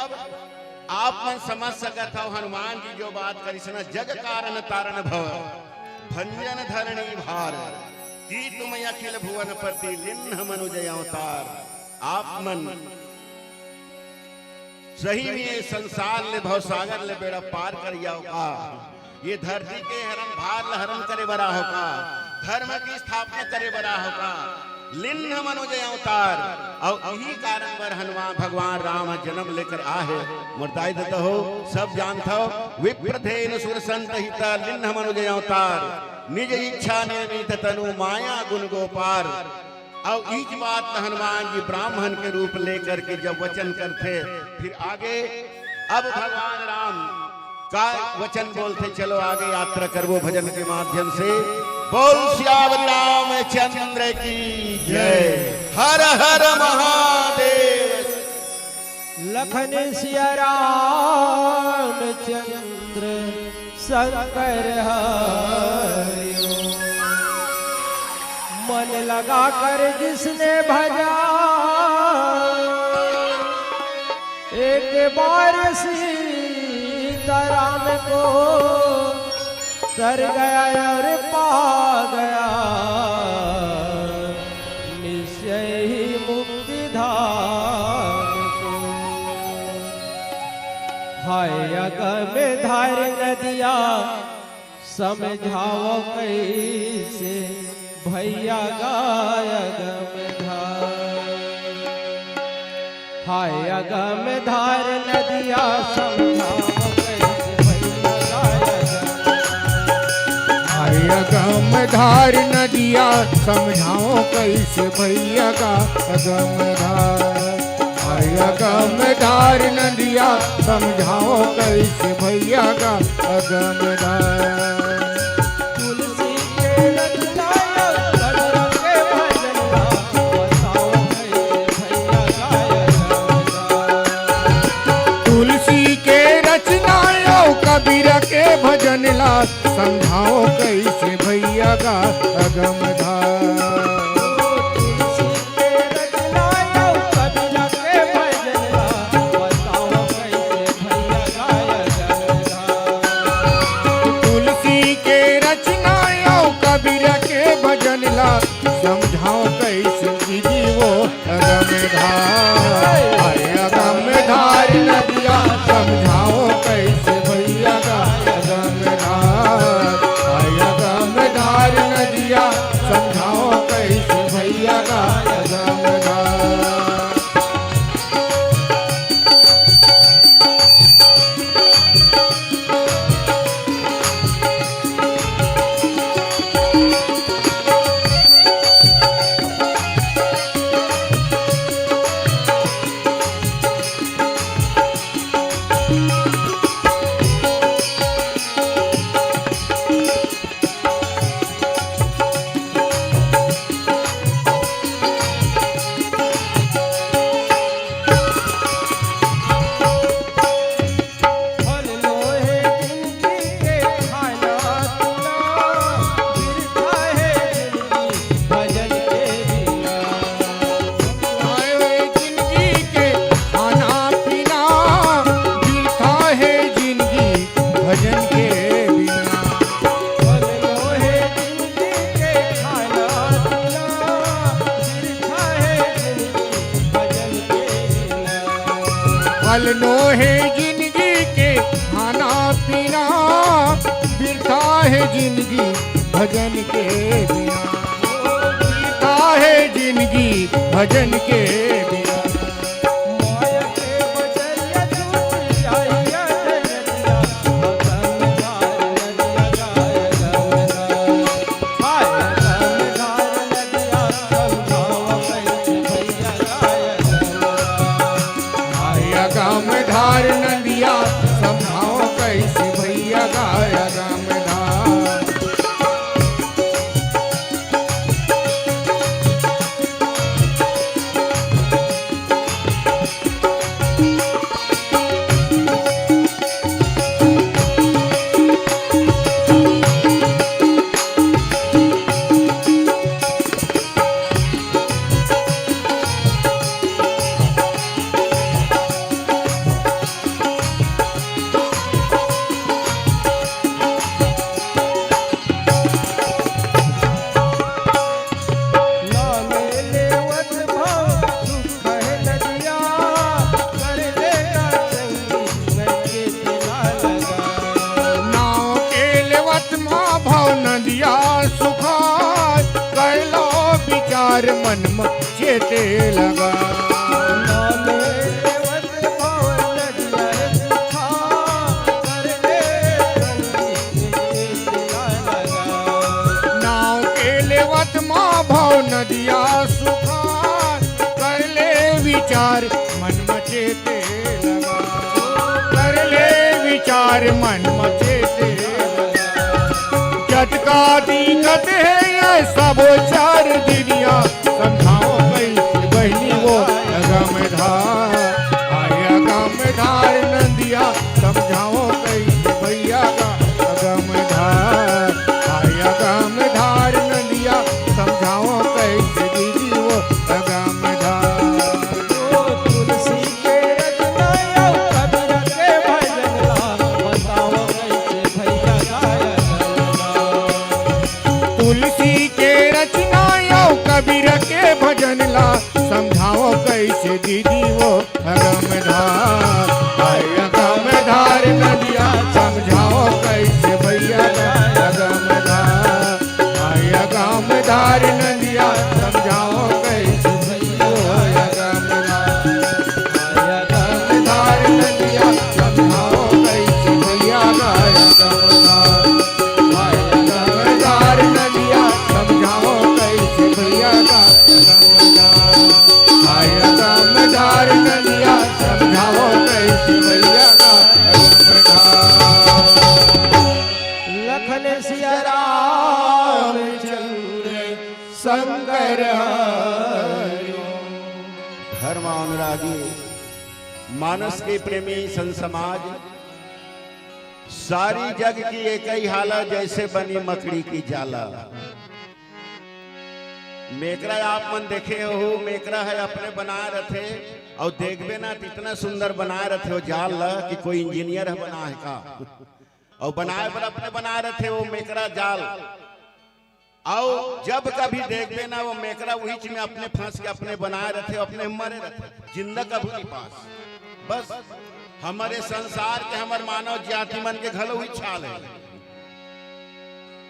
आप मन समझ सकत हव, हनुमान जी जो बात करिस ना, जग कारण तारण भव, भंजन धरणी भार, कि तुम अखिल भुवनपति, लिन्ह मनुज अवतार। आप मन सही में ये संसार ले, भवसागर ले बेड़ा पार करिया हो का? ये धरती के हरण भार ल हरण करे बर आहो का? धर्म की स्थापना करे बर आहो का? लिन्ह मनुज अवतार। अउ इही कारण बर हनुमान भगवान राम जनम लेकर आहे। मोर दाई ददा हो, सब जानत हो, विप्रधेनु सुर संत हित, लिन्ह मनुज अवतार। निज इच्छा निर्मित तनु माया गुण गोपार। अउ इच बात ल हनुमान जी ब्राह्मण के रूप लेकर के जब वचन करथे, फिर आगे अब भगवान राम का वचन बोलथे, चलो आगे यात्रा करबो भजन के माध्यम से। बोल सियावर रामचंद्र की जय। हर हर महादेव। लखन सिया रामचंद्र शंकर हरिओ। मन लगाकर जिसने भजा एक बार सीताराम को, तर गया और पा गया निश्चय ही मुक्ति धाम को। हाय अगम धार नदिया, समझाओ कैसे भैया गा अगम धार। हाय अगम धार नदिया, समझाओ कैसे भैया गा अगम। हाय अगम धार नदिया, समझाओ कैसे भैया गा अगम धार। हाय अगम धार नदिया, समझाओ कैसे भैया गा अगम धार। तुलसी के रचना या कबीर के भजन ला, बताओ कैसे भैया गा अगम धार। तुलसी के रचना या कबीर के भजन ला, समझाओ कैसे भैया गा अगम धार। तुलसी के रचना या कबीर के भजन ला, बताओ कैसे भैया गा अगम धार। तुलसी के रचना या कबीर के भजन ला, समझाओ कैसे दीदी वो अगम धार। हाय अगम धार नदिया, समझाओ कैसे भैया गा अगम धार। ओ हे जिंदगी के खाना पीना, बिरथा हे जिंदगी भजन के बिना। बिरथा हे जिंदगी भजन के बिना। भव नदिया सुखाय, कर लो विचार मन म चेते लगा। नाव के लेवत मा भव नदिया सुखाय, कर ले विचार मन म चेते लगा। कर ले विचार मन म चेते लगा। जतका दिखत हे ये सबो चार दिनिया, समझाओ कैसे बहिनी वो अगम धार। आय अगम धार नंदिया, समझाओ कैसे भैया का अगम धार। आय अगम धार नंदिया, समझाओ कैसे दीदी वो अगम धार। तुलसी के रचना अउ कबीर के भजन ला, बताओ कैसे भैया गाय अगम धार। तुलसी के रचना अउ कबीर के भजन ला, समझाओ कैसे दीदी वो अगम धार। आय अगम धार नदिया, समझाओ कैसे भैया गाय अगम धार। आय अगम धार नदिया, समझाओ कैसे भैया गाय अगम धार। आय अगम धार नदिया, समझाओ कैसे भैया गाय अगम धार। आय अगम धार नदिया, समझाओ कैसे भैया गाय अगम धार। आय अगम धार नदिया, समझाओ कैसे भैया गाय अगम धार। लखन सिया रामचंद्र शंकर हरि ओम। धर्म अनुरागी, मानस के प्रेमी संत समाज, सारी जग की एकई हाला, जैसे बनी मकड़ी की जाला। मेकरा आप मन देखे हो, मेकरा हे अपने बनाए रथे, अउ देखबे ना त इतना सुंदर बनाए रथे वो जाल ला कि कोई इंजीनियर ह बनाए हे का। अउ बनाए बर अपने बनाए रथे वो मेकरा जाल। अउ जब कभी देखबे ना, वो मेकरा उहीच में अपने फंस के अपने बनाए रथे, अपने मरे रथे, जिंदा कभू नहीं पास। बस हमरे संसार के, हमर मानव जाति मन के घलो उहीच हाल हे।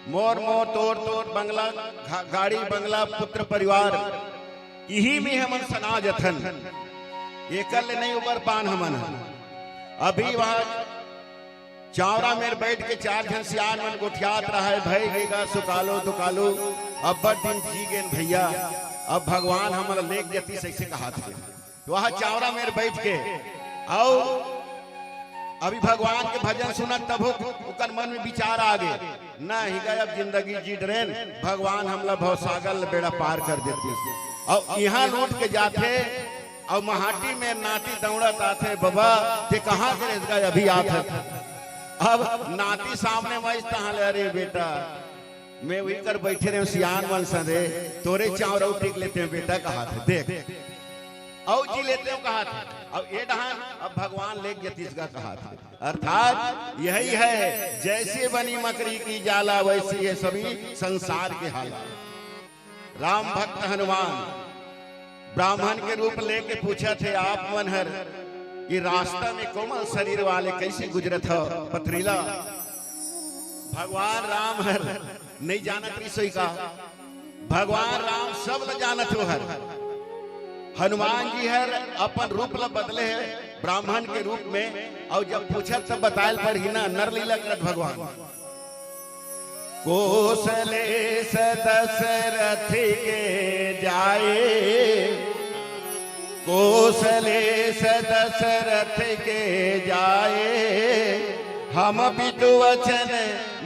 मोर मोर, तोर तोर, बंगला, घा-, गाड़ी बंगला, पुत्र परिवार, इही में हमन सना जथन। एकर ले नहीं उबर पान हमन ह। अभी वहाँ चावरा मेर बैठ के चार झन सियान मन गोठियात रहय, भई गे गा सुकालो दुकालो, अब्बड़ दिन जी गेन भैया, अब भगवान हमन लेग जतिस, अइसे कहत हे। त वहाँ चावरा मेर बैठ के, अउ अभी भगवान के भजन सुनत तभो ओकर मन में विचार आ गे, नहीं गा अब जिंदगी जी डरेन, भगवान हमला भवसागर ले बेड़ा पार कर देतिस। अउ इहाँ लूट के जाथे, अउ महाटी में नाती दौड़त आथे, "बबा, ते कहाँ के रेस गा, अभी आत हस?" अब नाती सामने में आइस तहाँ ले, "अरे बेटा, मैं उही कर बैठे रहेंव सियान मन संग रे, तोरे चाँव रऊ टिक लेतेंव बेटा," कहाथे, देख, अउ जी लेतेंव कहाथे, अउ ए डहान अब भगवान लेग जतिस गा कहाथे। अर्थात यही है, जैसे बनी मकड़ी की जाला, वैसी है सभी संसार के हालात। राम भक्त हनुमान ब्राह्मण के रूप लेके पूछत हे, "आप मन हर ये रास्ता में कोमल शरीर वाले कैसे गुजरत हो पथरीला? भगवान राम हर नहीं जानत रहिस होही का? भगवान राम सब ल जानत हो हर। हनुमान जी हर अपन रूप ल बदले हे ब्राह्मण के रूप में, अउ जब पूछत तब बतायल पड़ही ना, नर लीला करत भगवान। कोसलेस दशरथ के जाए, कोसलेस दशरथ के जाए, हम पितु वचन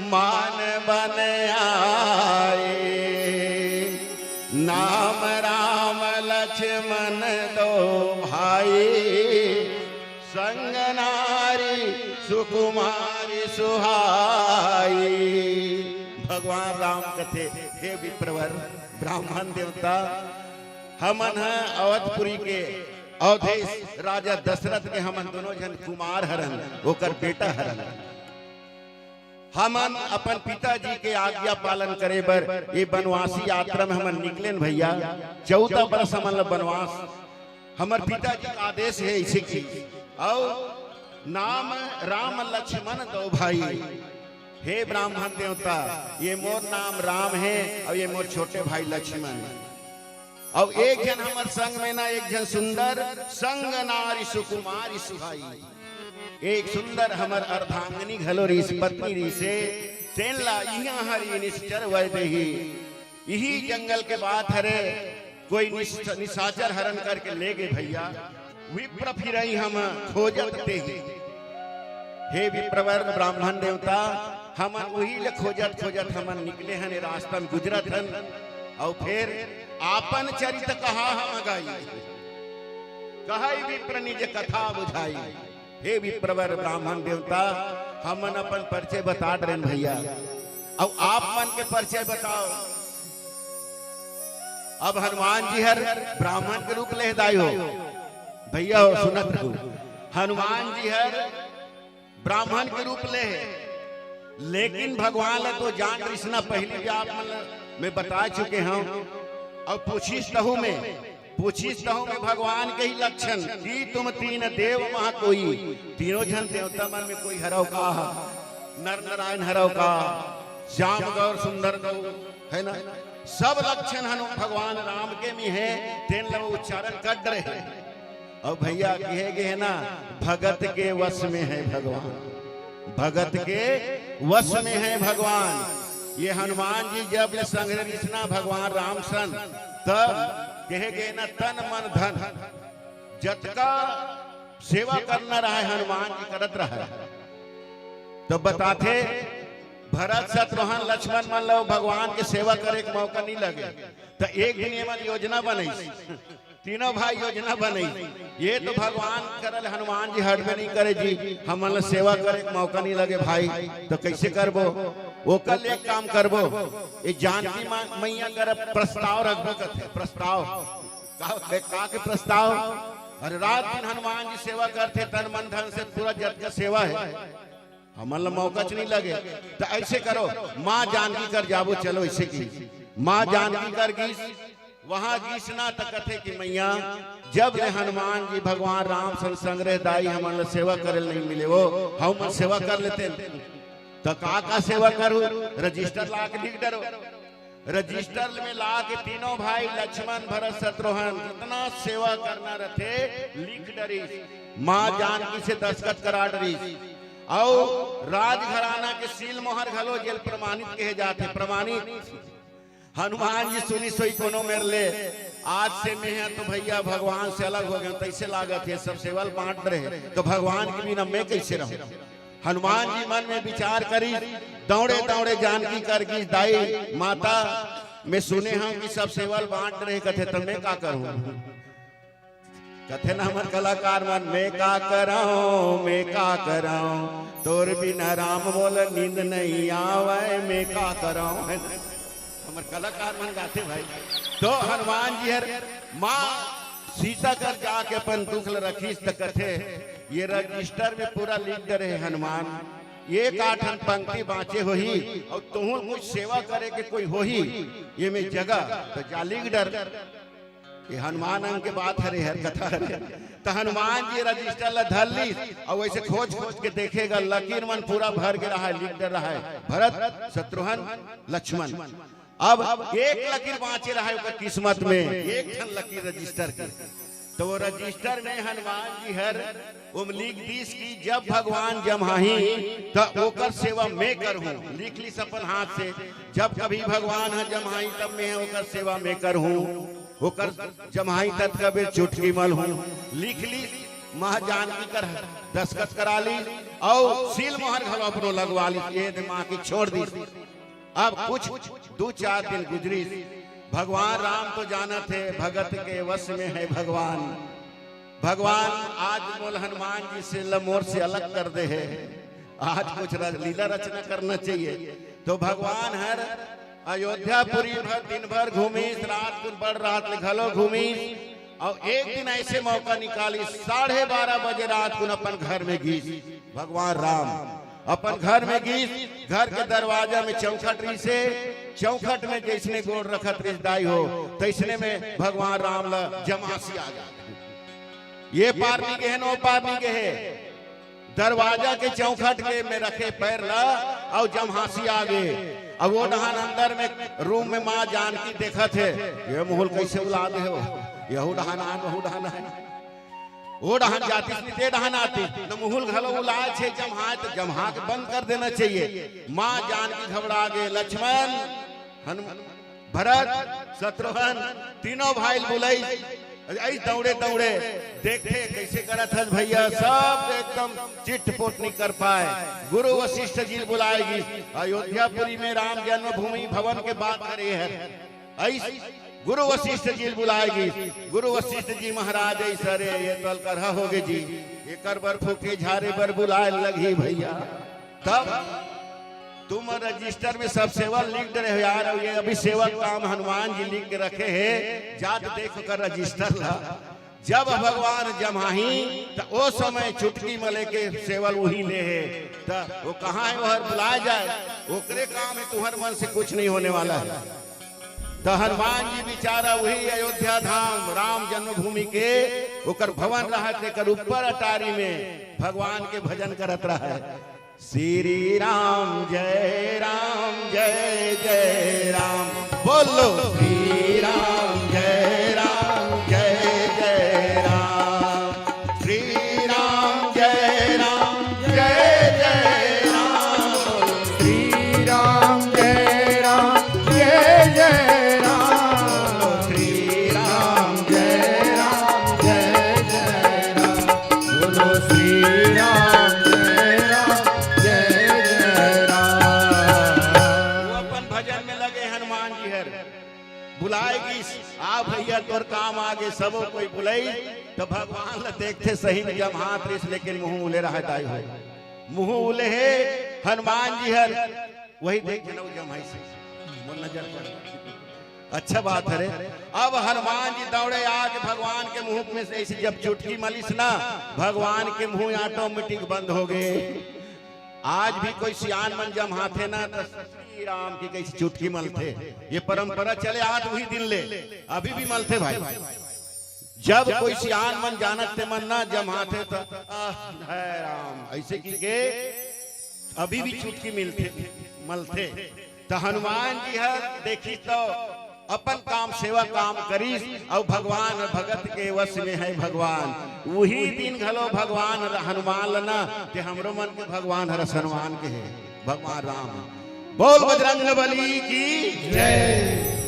मान बन आए। नाम राम लक्ष्मण दो भाई, संग नारी सुकुमारी सुहाई। भगवान राम कथे, हे विप्रवर, ब्राह्मण देवता, हमन ह अवधपुरी के अवधेश राजा दशरथ के हमन दोनों झन कुमार हरन, ओकर बेटा हरन। हमन अपन पिताजी के आज्ञा पालन करे बर ये बनवासी यात्रा में हमन निकलेन भैया। चौदह बरस हमन ल बनवास, हमर पिताजी का आदेश हे इसे की। अउ नाम राम लक्ष्मण दो भाई। हे ब्राह्मण देवता, ये मोर नाम राम हे अउ ये मोर छोटे भाई लक्ष्मण हे। अउ एक झन हमर संग में ना, एक झन सुंदर संग नारी सुकुमारी सुहाई। एक सुंदर हमर अर्धांगिनी घलो रिहिस, पत्नी रिहिसे, तेन ला इहाँ हरि निश्चर वर देही। इही जंगल के बात हरे, कोई निश-, निशाचर हरन करके ले गे भैया। विप्र फिरई हम खोजत तेही। हे विप्रवर ब्राह्मण देवता, हमन उही ले खोजत खोजत हमन निकले हन, ए रास्ता में गुजरत हन। अउ फेर आपन चरित कहा हम गाई, कहई विप्र निज कथा बुझाई। हे विप्रवर ब्राह्मण देवता, हमन अपन परिचय बता डरेन भैया, अउ आप मन के परिचय बताओ। अब हनुमान जी हर ब्राह्मण के रूप ले दाई हो भैया हो, सुनत रहू, हनुमान जी हर ब्राह्मण के रूप ले हे, लेकिन भगवान ला तो जान रिहिस ना, पहली भी आप मन ला मैं बता चुके हूँ। अउ पूछिस तहू में, पूछिस तहू में भगवान के ही लक्षण कि तुम तीन देव महा कोई, तीनों झन देवता मन में कोई हरव का, नर नारायण हरव का, श्याम गौर सुंदर गौ, है ना? सब लक्षण हनु भगवान राम के में हे, तेन ला उच्चारण कर रहे। अउ भैया कहे गे हे ना, भगत के वश में है भगवान, भगत के वश में है भगवान। ये हनुमान जी जब ले संग रिहिस ना भगवान राम सन, तब कहे गे हे ना, तन मन धन जतका सेवा करना रहय हनुमान जी करत रहय। तो बताथे, भरत शत्रुघ्न लक्ष्मण मन ला भगवान के सेवा करे के मौका नहीं लगे, तो एक दिन ये मन योजना बनइस, तीनों भाई योजना बनइस, ये तो भगवान करल, हनुमान जी हटबे नहीं करे जी, हमन ला सेवा करे के मौका नहीं लगे भाई, तो कैसे करबो? ओकर ले एक काम करबो, ये जानकी मा-, मैया कर प्रस्ताव रखबो कथे, प्रस्ताव। का, बे, का के प्रस्ताव? अरे रात दिन हनुमान जी सेवा करथे, तन मन धन से पूरा जग के सेवा है, हमन ला मौका च नहीं लगे। तो ऐसे करो, माँ जानकी कर जाबो, चलो ऐसे की माँ जानकी कर गिस, वहां गिस ना तो कथे कि मैया, जब ले हनुमान जी भगवान राम सन संग रहे दाई, हमन ला सेवा करे नहीं मिले, वो हम सेवा कर लेते। तो का का सेवा करू? रजिस्टर ला के लिख डरो। रजिस्टर में ला के तीनों भाई लक्ष्मण, भरत, शत्रुघ्न जितना सेवा करना रथे लिख डरिस। माँ जानकी से दस्तखत करा डरिस। अउ राजघराना के सील मोहर घलो जेल प्रमाणित कहे जाथे, प्रमाणित। हनुमान जी सुनिस होही कोनो मेर ले, आज से मैं ह तो भैया भगवान से अलग हो गया, तैसे लागत हे, सब सेवा ल बांट रहे, तो भगवान के बिना मैं कैसे रहूं? हनुमान जी मन में विचार करिस, दौड़े दौड़े जानकी कर गिस, दाई माता, मैं सुने हंव कि सब सेवा ल बांट रहे, कथे, त मैं का करूं? कथे ना हमर कलाकार मन, मैं का करंव, मैं का करंव, तोर बिना राम मोला नींद नहीं आवय, मैं का करंव। हमर कलाकार मन गाथे भाई। तो हनुमान जी हर माँ सीता कर जाके अपन दुख ल रखिस त कथे, ये रजिस्टर में पूरा लिख डरे हे हनुमान, एक आठन पंक्ति बांचे होही अउ तुहूं कुछ सेवा करे के कोई होही ये में जगह, तो जा लिख डर। ये हनुमान अंग के बात हरे, हर कथा हरे। त हनुमान जी रजिस्टर ला धर लीस, अउ वैसे खोज खोज के देखे गा, लकीर मन पूरा भर गे रहय, लिख डरे रहय, भरत, शत्रुघ्न, लक्ष्मण। अब एक लकीर बाँचे रहय ओकर किस्मत में, एक ठन लकीर रजिस्टर के। त वो रजिस्टर में हनुमान जी हर ओम लिख दीस कि जब भगवान जम्हाही, त ओकर सेवा मैं करहूँ। लिख लीस अपन हाथ से, जब कभी भगवान ह जम्हाही, तब मैं ओकर सेवा मैं करहूँ। ओकर जम्हाही ततका बेर चुटकी मलहूँ। लिख लीस, माँ जानकी कर दस्तखत करा लीस, अउ सील मोहर घलो अपनो लगवा लीस, ये दे माँ के छोड़ दीस। अब कुछ दू चार दिन गुजरिस, भगवान राम तो जानत हे, भगत के वश में हे भगवान। भगवान, आज मोला हनुमान जी से ल-, मोर से अलग कर दे हे, आज कुछ रच-, लीला रचना करना चाहिए। तो भगवान हर अयोध्यापुरी भर दिन भर घूमिस, रात कुन बड़ रात ले घलो घूमिस, अउ एक दिन ऐसे मौका निकालिस, साढ़े बारह बजे रात कुन अपन घर में गीस। भगवान राम अपन घर में गीस, घर के दरवाजा में चौखट रहिसे, चौखट में जैसने गोड़ रखत रहिस दाई हो, तैसने में भगवान राम ला जम्हासी आ गे। ये पार नहीं गे हे, न ओ पार नहीं गे हे। दरवाजा के चौखट के में रखे पैर ला, अउ जम्हासी आ गे। अब वो डहान अंदर में रूम में माँ जानकी देखत हे, ये मुहुल कैसे उला दे हो, यहू डहान आन, वहू डहान आन। वो डहान जातिस, निते डहान आतिस, न मुहुल घलो उलाय छे, जम्हाय त जम्हा के बंद कर देना चाहिए। माँ जानकी घबरा गे, लक्ष्मण, हनु-, भरत, शत्रुघ्न, तीनों भाई ल बुलाइस, अइस दौड़े दौड़े देखथे, कैसे करत हस भैया, सब एकदम चिटपुट नहीं कर पाए। गुरु वशिष्ठ जी ल बुलाय गिस, अयोध्यापुरी में राम जन्मभूमि भवन के बात करे हर। अइस गुरु वशिष्ठ जी ल बुलाय गिस। गुरु वशिष्ठ जी महाराज, अइस रे, ये तो अलकरहा हो गे जी, एकर बर फूके झारे बर बुलाय लगही भैया। तब तुम रजिस्टर में सब सेवा लिख डरे हो यार, अउ ये अभी सेवा काम हनुमान जी लिख के रखे हे, जात देख ओकर रजिस्टर ला। जब भगवान जम्हाही, त ओ समय चुटकी मले के सेवा ल उही ले हे। त वो कहाँ हे, ओहर बुलाय जाए, ओकरे काम हे, तुहर मन से कुछ नहीं होने वाला है। त हनुमान जी बिचारा उही अयोध्या धाम, राम जन्मभूमि के ओकर भवन रहय, तेकर ऊपर अटारी में भगवान के भजन करत रहय। श्री राम जय राम जय जय राम, बोलो श्री राम जय राम जय जय राम, श्री राम जय राम जय जय राम, श्री राम जय राम जय जय राम, श्री राम जय राम जय जय राम, बोलो श्री राम जय राम जय जय राम। वो अपन भजन में लगे हनुमान जी हर बुलाय गिस, आ भैया तोर काम आ गे, सबो कोई बुलाइस, त भगवान ल देखथे सही में जम्हात रहिस, लेकिन मुँह उले रहय दाई हो, मुँह उले हे हनुमान जी हर। वही देख के ना वो जम्हाइस, मोर नजर पर। अच्छा बात हरे। अब हनुमान जी दौड़े आके भगवान के मुँह में से ऐसे जब चुटकी मलिस ना, भगवान के मुँह ऑटोमेटिक बंद हो गे। आज भी कोई सियान मन जम्हाथे ना, त श्री राम की कैसे चुटकी मलथे। ये परंपरा चले आत उही दिन ले, अभी भी मलथे भाई। जब कोई सियान मन जानत ते मन ना जम्हाथे त, आह, हे राम, ऐसे की के अभी भी चुटकी मिलथे, मलथे। त हनुमान जी ह देखिस त अपन काम, सेवा काम करिस, अउ भगवान भगत के वश में हे भगवान। उही दिन घलो भगवान हनुमान ल ना, ते हमरो मन के भगवान हर हनुमान के हे, भगवान राम। बोल बजरंग बली की जय।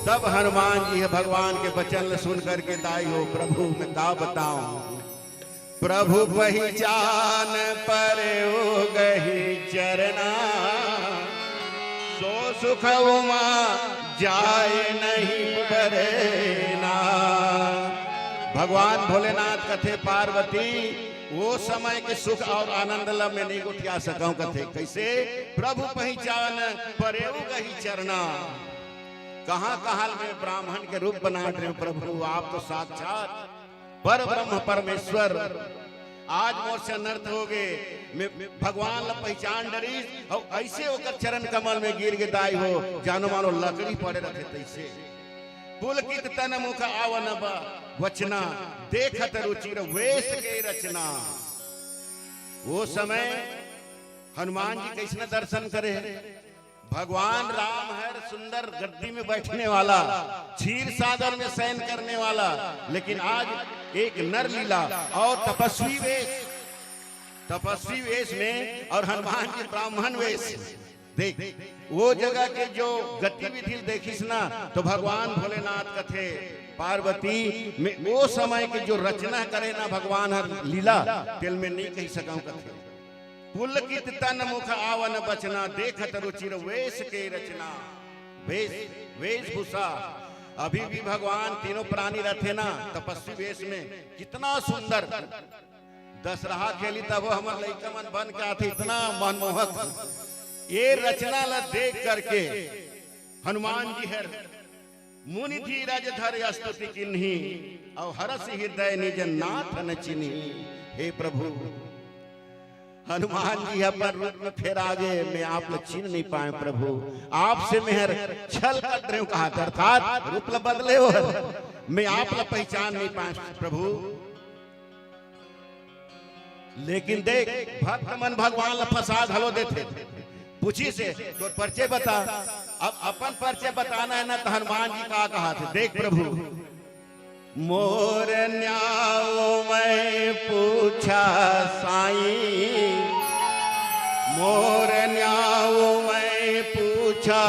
तब हनुमान जी ह भगवान के वचन ल सुन करके दाई हो, प्रभु मैं का बताऊं, प्रभु पहिचान परेउ गहि चरना, सो सुख उमा जाय नहीं परेना। भगवान भोलेनाथ कथे पार्वती, वो समय के सुख अउ आनंद ला मैं नहीं गोठिया सकंव कथे। कैसे? प्रभु पहिचान परेउ गहि चरना। कहाँ कहाँ मैं ब्राह्मण के रूप बना रहे हो प्रभु, आप तो साक्षात पर ब्रह्म परमेश्वर। आज मोर से अनर्थ हो गे, मैं भगवान ला पहिचान डरिस अउ ऐसे ओकर चरण कमल में गिर गे दाई हो, जानो मानो लकड़ी पड़े रथे तैसे। पुलकित तन मुख आवन ब-, वचना, देखत रुचिर वेश के रचना। वो समय हनुमान जी कइसना दर्शन करे हे? भगवान राम हर सुंदर गद्दी में बैठने वाला, क्षीर सागर में शयन करने वाला, लेकिन आज एक नर लीला और तपस्वी वेश, तपस्वी वेश में और हनुमान जी ब्राह्मण वेश। देख, वो जगह के जो गतिविधि देखिस ना, तो भगवान भोलेनाथ कथे, पार्वती में वो समय के जो रचना करे ना भगवान हर लीला, तेला मैं नहीं कहि सकंव कथे। पुलकित तन मुख आवन बचना, देखत रुचिर वेश के रचना। वेश, वेशभूषा, अभी भी भगवान तीनों प्राणी रथे ना तपस्वी वेश में, कितना सुंदर। दशहरा खेली तब हमर लइका मन बन के आथे, इतना मनमोहक। ये रचना ला देख करके हनुमान जी हर मुनि धीरज धर स्तुति किन्ही, अउ हरष हृदय निज नाथ न चिन्ही। हे प्रभु, हनुमान जी अपन रूप में फेर आ गे, मैं आप ला चिन्ह नहीं पाएंव प्रभु, आपसे मैं हर छल कर रहे हंव कहाथे, अर्थात रूप ला बदले हो, मैं आप ला पहचान नहीं पाएंव प्रभु। लेकिन देख, भक्त मन भगवान ला फंसा घलो देथे। पूछिस हे, "तोर परिचय बता।" अब अपन परिचय बताना हे ना, त हनुमान जी का कहाथे, देख प्रभु, मोर न्याव मैं पूछा साईं, मोर न्याव मैं पूछा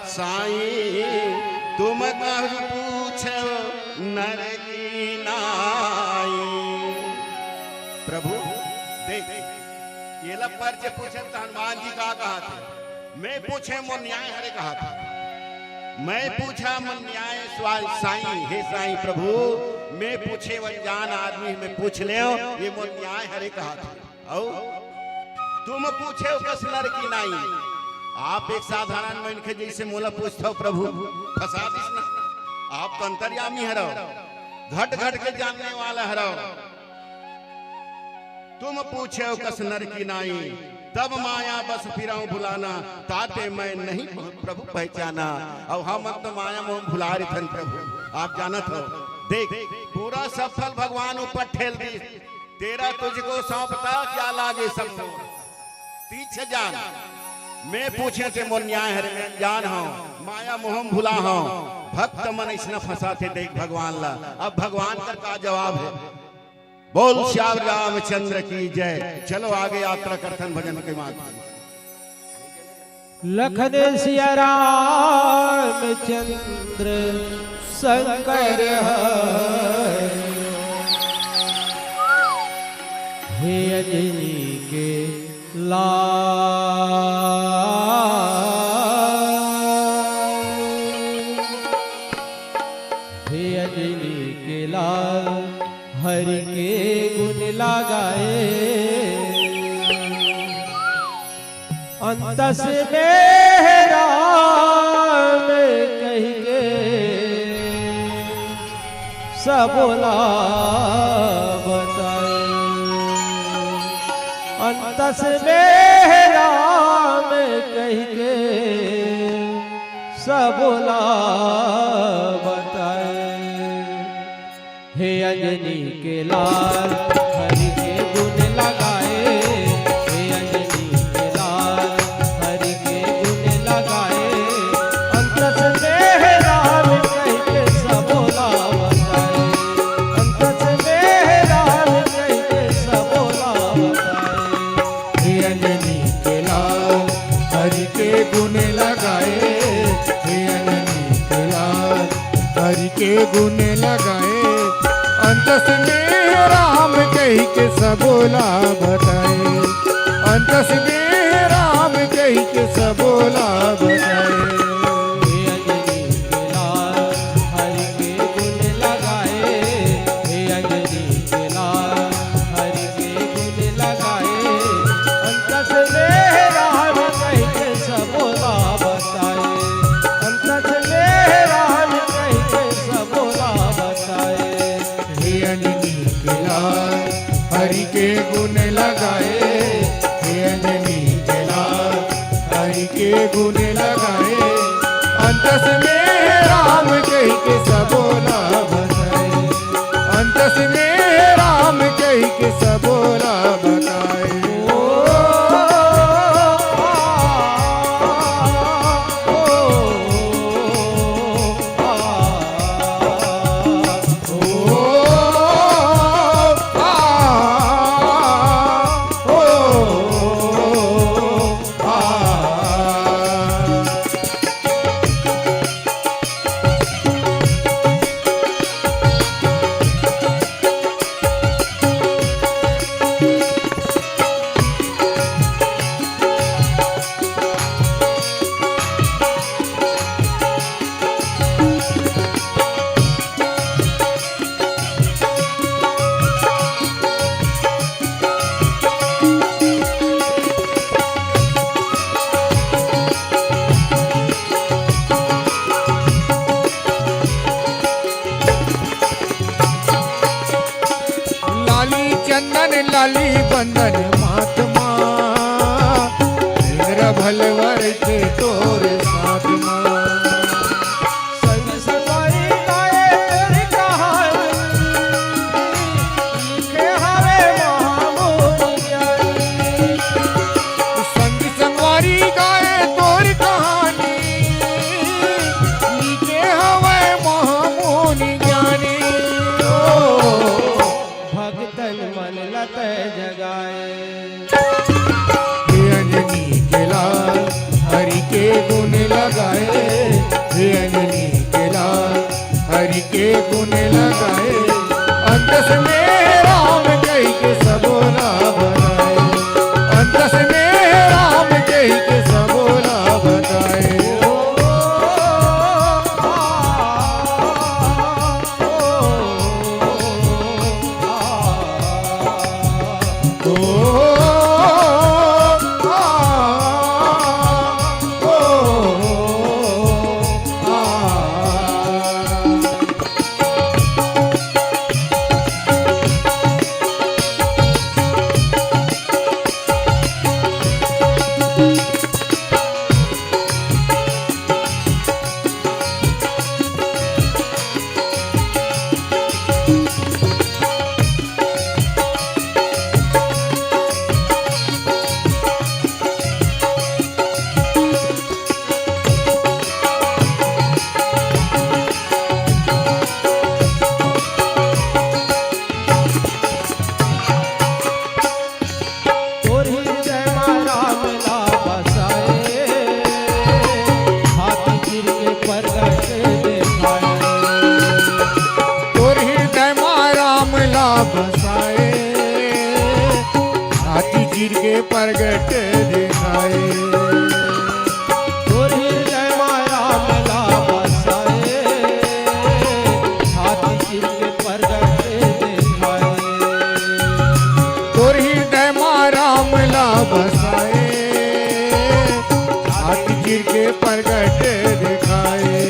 साईं, तुम कहु पूछो नर की नाई। प्रभु, देख, ये ला परिचय पूछे त हनुमान जी का कहाथे, मैं पूछेंव मोर न्याय हरे कहाथे। मैं पूछा मोर न्याय स्वा-, साईं, हे साईं प्रभु, मैं पूछेंव अनजान आदमी, मैं पूछ लेंव, ये मोर न्याय हरे कहाथे। अउ तुम पूछेव कस नर की नाई, आप एक साधारण मनखे जइसे मोला पूछथव प्रभु, फंसा दिस ना। आप तो अंतर्यामी हरव, घट घट के जानने वाला हरव। तुम पूछेव कस नर की नाई, तब माया बस फिरंव भुलाना, ताते मैं नहीं प्रभु पहचाना। अउ हमन तो माया मोह भुला रहिथन प्रभु, आप जानत हव। देख, पूरा सब फल भगवान ऊपर ठेल दिस, तेरा तुझको सौंपता क्या लागे सब मोर। तीछ जान, मैं पूछेंव ते मोर न्याय हरे, मैं अनजान हंव, माया मोह म भुला हंव। भक्त मन अइसना फंसाथे, देख भगवान ला। अब भगवान कर का जवाब हे? बोल सियावर रामचंद्र की जय। चलो आगे यात्रा करथन भजन के माध्यम से। लखन सिया रामचंद्र शंकर हरि। हे अंजनी के लाल, हे अंजनी के लाल, हरि के गुण लगाए। अंतस में राम कहि के सबो ला बताए। अंतस में राम कहि के सबो ला बताए। हे अंजनी के लाल, हरि के गुण लगाए। हे अंजनी के लाल, हरि के गुण लगाए। अंतस में राम कहि के सबो ला बताए। अंतस में राम कहि के सबो ला बताए। हे अंजनी के लाल, हरि के गुण लगाए। हे अंजनी के लाल, हरि के गुण लगाए। अंतस में राम कहि के सबो ला बताए। अंतस में राम कहि के सबो ला बताए। हे अंजनी के लाल, हरि के गुण लगाए। हे अंजनी के लाल, हरि के गुण लगाए। अंतस में राम कहि के सबो ला बताए। अंतस में राम कहि के सबो ला बताए। हे अंजनी के लाल, हरि के गुण लगाए। हे अंजनी के लाल, हरि के गुण लगाए। अंतस में राम के कहिके सबो ला बताए। अंतस में राम कहिके सबो ला बताए। ओ, आ, ओ, आ, ओ, आ, ओ, आ। लाली चंदन लाली बंदन माथ मा, इंद्र भलवर के तोर साथ मा। संग संगवारी गाए तोर कहानी, लिखे हवे महामोहि ज्ञानी। संग संगवारी गाए तोर कहानी, लिखे हवे महामोहि ज्ञानी। ओ, भक्तन मन ल तै जगाए। हे अंजनी के लाल हरि के गुण लगाए, हे अंजनी के लाल हरि के गुण लगाए। अंतस में राम कहिके सबो ला बताए, अंतस में राम कहिके सबो ला बताए। तोर हृदय मा राम ला बसाए, हाथी चीर के प्रगट देखाए। तोर हृदय मा राम ला बसाए, हाथी चीर के प्रगट देखाए। तोर हृदय मा राम ला बसाए, हाथी चीर के प्रगट देखाए। तोर हृदय मा राम ला बसाए, हाथी चीर के प्रगट देखाए।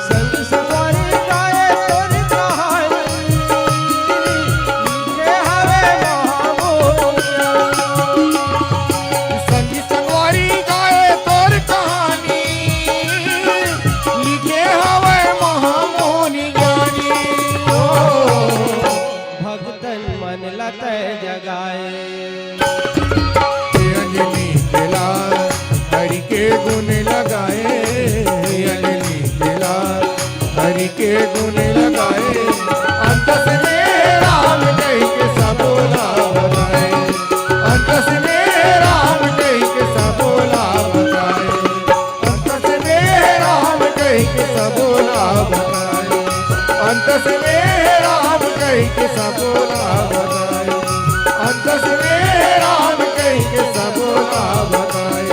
संग संगवारी गाए तोर कहानी, लिखे हवे महामोहि ज्ञानी। संग संगवारी गाए तोर कहानी, लिखे हवे महामोहि ज्ञानी। ओ, भक्तन मन ल तै जगाए। हे अंजनी के लाल हरि के गुण लगाए, हे अंजनी के लाल हरि के गुण लगाए। अंतस में राम कहिके सबो ला बताए, अंतस में राम कहिके सबो ला बताए। अंतस में राम कहिके सबो ला बताए, अंतस में राम कहिके सबो ला बताए, अंतस में राम कहिके सबो ला बताए,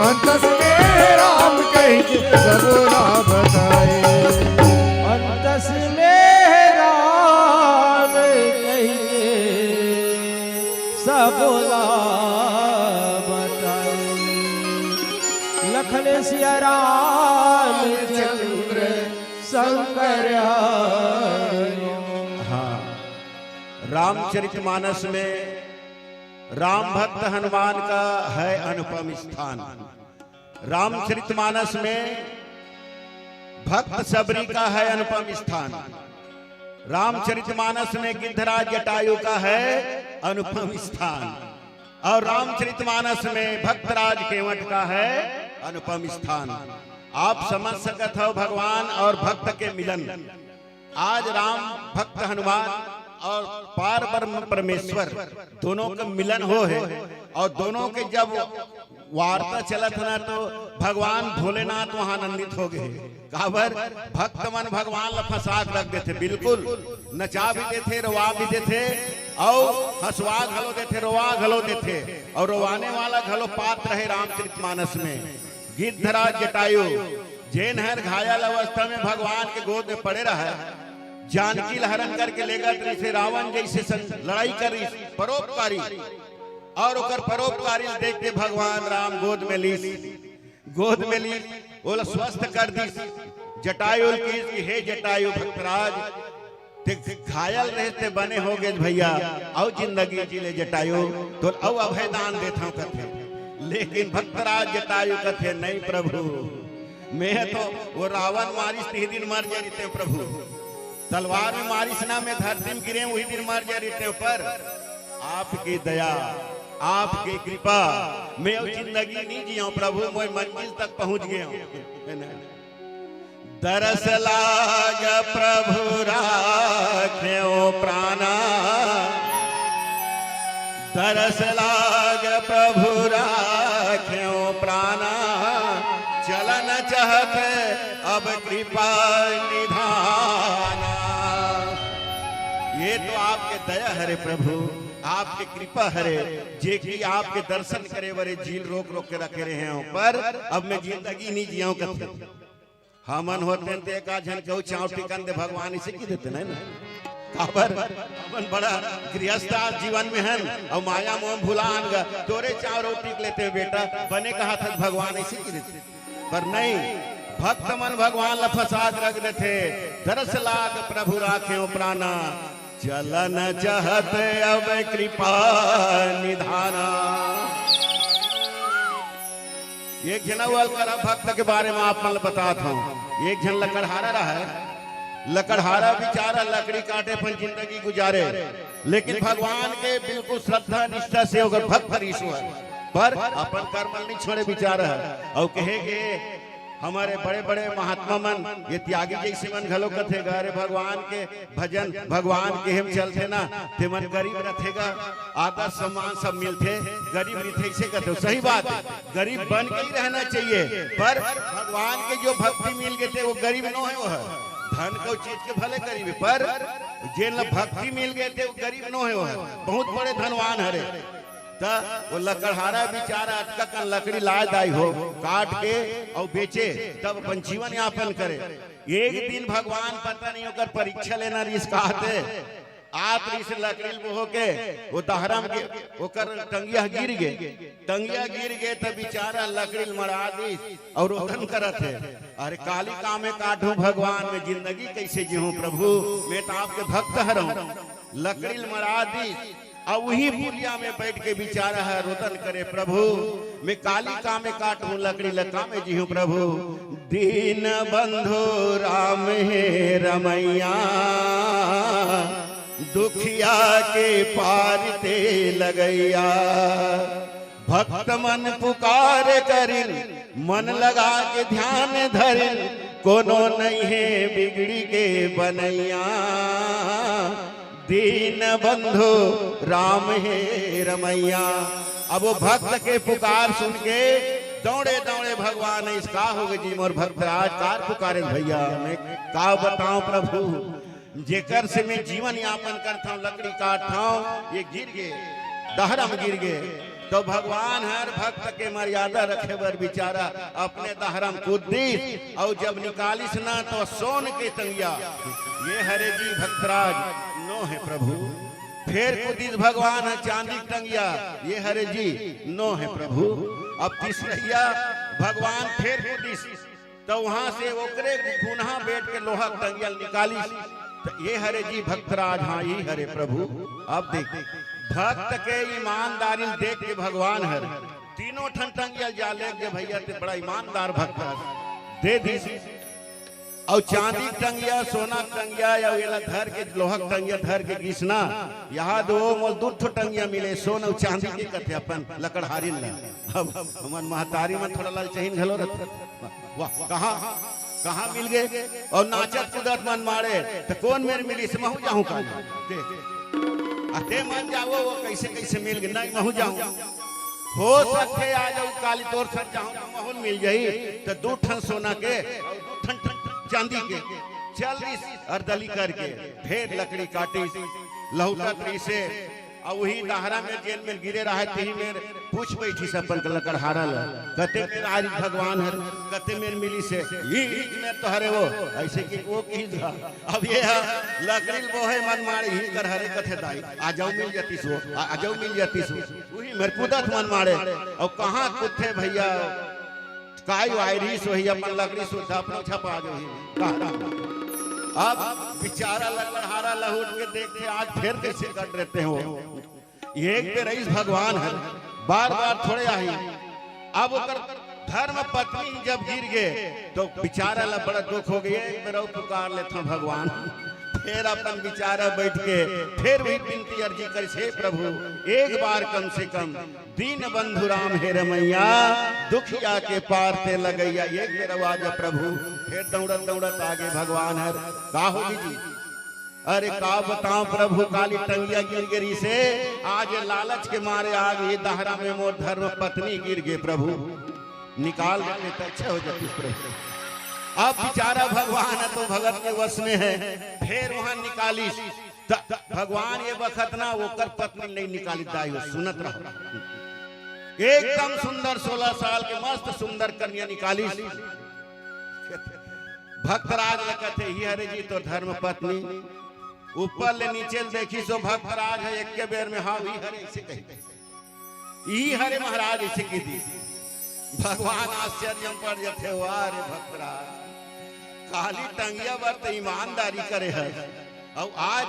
अंतस में राम कहिके सबो ला बताए। अंतस में राम कहिके सबो ला बताए। लखन सिया रामचंद्र शंकर हरि। हाँ, रामचरितमानस में राम भक्त हनुमान का है अनुपम स्थान। रामचरितमानस में भक्त सबरी का है अनुपम स्थान। रामचरितमानस में गिद्धराज जटायु का है अनुपम स्थान। और रामचरितमानस में भक्तराज केवट का है अनुपम स्थान। आप समझ सकत हो भगवान और भक्त के मिलन। आज राम भक्त हनुमान और पार ब्रह्म परमेश्वर दोनों के मिलन हो है। और दोनों के जब वार्ता चलत ना तो भगवान भोलेनाथ वहां आनंदित हो गए। काबर? भक्त मन भगवान ला फंसा के रख देथे, बिल्कुल नचा भी देथे, रोवा भी देथे, और हंसवा घलो देथे, रोवा घलो देथे, और रोवाने वाला घलो पात्र है रामचरित मानस में। गिद्धराज जटायु जेन हर घायल अवस्था में भगवान के गोद में पड़े रहा, जानकी ला हरण करके लेगत रहिस हे, रावण जैसे संग लड़ाई कर रहिस, परोपकारी, और ओकर परोपकारी देख के भगवान राम गोद में लीस, गोद में लीस, ओला स्वस्थ कर दिस। जटायु ल किहिस कि हे जटायु भक्तराज, ते घायल रहे ते बने हो गे भैया, अउ जिंदगी जी ले जटायु, तो अउ अभय दान देथव कथे। लेकिन भक्तराज जटायु कथे, नहीं प्रभु, मैं तो वो रावण मारिस तिही दिन मर जाय रहितेंव प्रभु, तलवार में मारिस ना, मैं धरती में गिरे उही दिन मर जाय रहितेंव, पर आपके दया, आपके कृपा, मैं अउ जिंदगी नहीं जियेंव प्रभु, मैं मंजिल तक पहुंच गेंव। है ना? दरस लाग प्रभु राखेंव प्राणा, दरस लाग प्रभु राखेंव प्राणा, चलन चहत अब कृपा निधाना। ये तो आपके दया हरे प्रभु, आपके कृपा हरे, जे कि आपके दर्शन करे बरे जी ल रोक रोक के रखे रहेंव, पर अब मैं जिंदगी नहीं जियेंव कथे। हमन होतेन ते एकाध झन के अउ चांव टिकन दे भगवान, अइसे कहि देतेन ना। काबर? हमन बड़ा गृहस्थ जीवन में हन, अउ माया मोह भुलान गा, तोरे चांव अउ टिक लेतेंव बेटा, बने कहत हस भगवान, अइसे कहि देतेन। पर नहीं, भक्त मन भगवान ला फंसा के रख देथे। दरस लाग प्रभु राखेंव प्राणा, चलन चहत अब कृपा निधाना। एक झन अउ अलकरहा भक्त के बारे में आप मन ल बतात हंव। एक झन लकड़हारा रहय, लकड़हारा बिचारा लकड़ी काटे अपन जिंदगी गुजारे, लेकिन भगवान के बिल्कुल श्रद्धा निष्ठा से ओकर भक्त रिहिस हे, पर अपन कर्म ल नहीं छोड़े बिचारा ह। अउ कहे के हमर बड़े-बड़े महात्मा मन, ये त्यागी जैसे मन घलो कथे गा, अरे भगवान के भजन, भगवान के हम चलथे ना, ते मन गरीब रथे गा, आदर सम्मान सब मिलथे, गरीब रहिथे, अइसे कथे। सही बात हे, गरीब बन के ही रहना चाहिए, पर भगवान के जो भक्ति मिल गे ते वो गरीब नो हे, वो हे धन के चीज के भले गरीब हे, पर जेन ला भक्ति मिल गे ते वो गरीब नो हे, वो हे बहुत बड़े धनवान हरे। त वो लकड़हारा बिचारा अतका कन लकड़ी लाय दाई हो, काट के अउ बेचे, तब अपन जीवन यापन करे। एक दिन भगवान पता नहीं ओकर परीक्षा लेना रिहिस काहथे, आत रिहिस लकड़ी ल बोह के, वो दहरम के ओकर टंगिया गिर गे, टंगिया गिर गे त बिचारा लकड़ी ल मड़ा दिस अउ रोदन करत हे, अरे काली का में काटहूं भगवान, मैं जिंदगी कैसे जीहूं प्रभु, मैं त आपके भक्त हरंव। लकड़ी ल मड़ा दिस, अउ उही पुलिया में बैठ के बिचारा ह रोदन करे, प्रभु, मैं काली का में काटहूं लकड़ी ल, का में जीहूं प्रभु। दीन बंधु राम हे रमैया, दुखिया के पार ते लगैया। भक्त मन पुकार करिन, मन लगा के ध्यान धरिन, कोनो नहीं हे बिगड़ी के बनैया। दीन बंधु राम हे रमैया। अब वो भक्त के पुकार सुन के दौड़े दौड़े भगवान अइस, का हो गे जी मोर भक्त, आज काबर पुकारे भैया, मैं का बतावंव प्रभु, जेकर से मैं जीवन यापन करथंव, लकड़ी काटथंव, ये गिर गे, दहरम गिर गे, तो भगवान हर भक्त के मर्यादा रखे बर बिचारा अपने दहरम कूद दिस, अउ जब निकालिस ना तो सोन के टंगिया, ये हरे जी भक्तराज, नो हे प्रभु। फेर कूदिस भगवान ह चांदी के टंगिया, ये हरे जी, नो हे प्रभु। अब तीसरइया भगवान फेर कूदिस, त उहां से ओकरे घुनहा बेंट के लोहा के टंगिया ल निकालिस, त ये हरे जी भक्तराज, हां, इही हरे प्रभु। अब देख, भक्त के ईमानदारी ल देख के भगवान हर तीनों ठन टंगिया ल जा लेगे भैया, ते बड़ा ईमानदार भक्त हस, दे दिस। अउ चांदी के टंगिया, सोना के टंगिया, अउ एला धर के, लोहा के टंगिया धर के गिस ना, याद हो, मोला दू ठो टंगिया मिले, सोना अउ चांदी के, कथे अपन लकड़हारिन ला। अब हमन महतारी मन थोड़ा ललचहिन घलो रथे। वाह, कहाँ, कहाँ मिल गे? अउ नाचत कूदत मन माड़े, त कोन मेर मिलिस, महूं जाहूं का? देख, अते मन जावो, वो कइसे कइसे मिल गे, नहीं, महूं जाहूं। हो सकथे, आ जाहूं काली तोर सर जाहूं, त महूं मिल जाही, त दू ठन सोना के, अउ दू ठन चांदी के, चल दिस अरदली करके, फेर लकड़ी काटिस, लहुटत रहिसे, अउ उही डहरा में जेन में गिरे रहय, तिही में पूछ बइठिस अपन के लकड़हारा ल, कते मेर आरिस भगवान हर, कते मेर मिलिसे, इही में तो हरे वो, अइसे कि वो किहिस गा। अब ये ह लकड़ी ल बोहे मन माड़े, इही कर हरे कथे दाई, आ जाहूं मिल जातिस वो, आ, आ जाहूं मिल जातिस वो, उही मेर कूदत मन माड़े, अउ कहाँ कूदथे भइया, काई वायरिस होही, अपन लकड़ी सुद्धा अपन छपा देही। अब बिचारा लकड़हारा लहुट के देखथे, आज फेर कइसे कट देथे वो। एक बेर अइस भगवान हर, बार-बार थोड़े आही। अब ओकर धर्म पत्नी जब गिर गे, त बिचारा ला बड़ा दुख हो गे, एक बेर अउ पुकार लेथंव भगवान। फेर अपन बिचारा बइठ के, फेर उही बिनती अर्जी करिस, "हे प्रभु, एक बार कम से कम दीन बंधु राम हे रमैया, दुखिया के पार तैं लगइया, एक बेर अउ आ जा प्रभु।" फेर दउड़त दउड़त आगे भगवान हर, "का होगे जी?" "अरे का बतावं प्रभु, काली टंगिया गिर गे रिहिसे, आज ये लालच के मारे आगे, ये डहरा में मोर धर्म पत्नी गिर गे प्रभु, निकाल देते त अच्छा हो जातिस प्रभु।" अब बिचारा भगवान ह तो भगत के वश में हे, फेर उहां निकालिस। त भगवान ये बखत ना ओकर पत्नी नहीं निकालिस, दाई हो, सुनत रहो। एकदम सुंदर, सोलह साल के मस्त सुंदर कन्या निकालिस। भक्तराज ल कथे, "इही हरे जी तोर धर्म पत्नी।" ऊपर ले नीचे ल देखिस ओ भक्तराज ह, एक्के बेर में, "हाँ, इही हरे," अइसे कहि दे। "इही हरे महाराज," अइसे कहि दिस। भगवान आश्चर्य में पड़ जथे, "वाह रे भक्तराज, काली टंगिया बर त ईमानदारी करे हस, अउ आज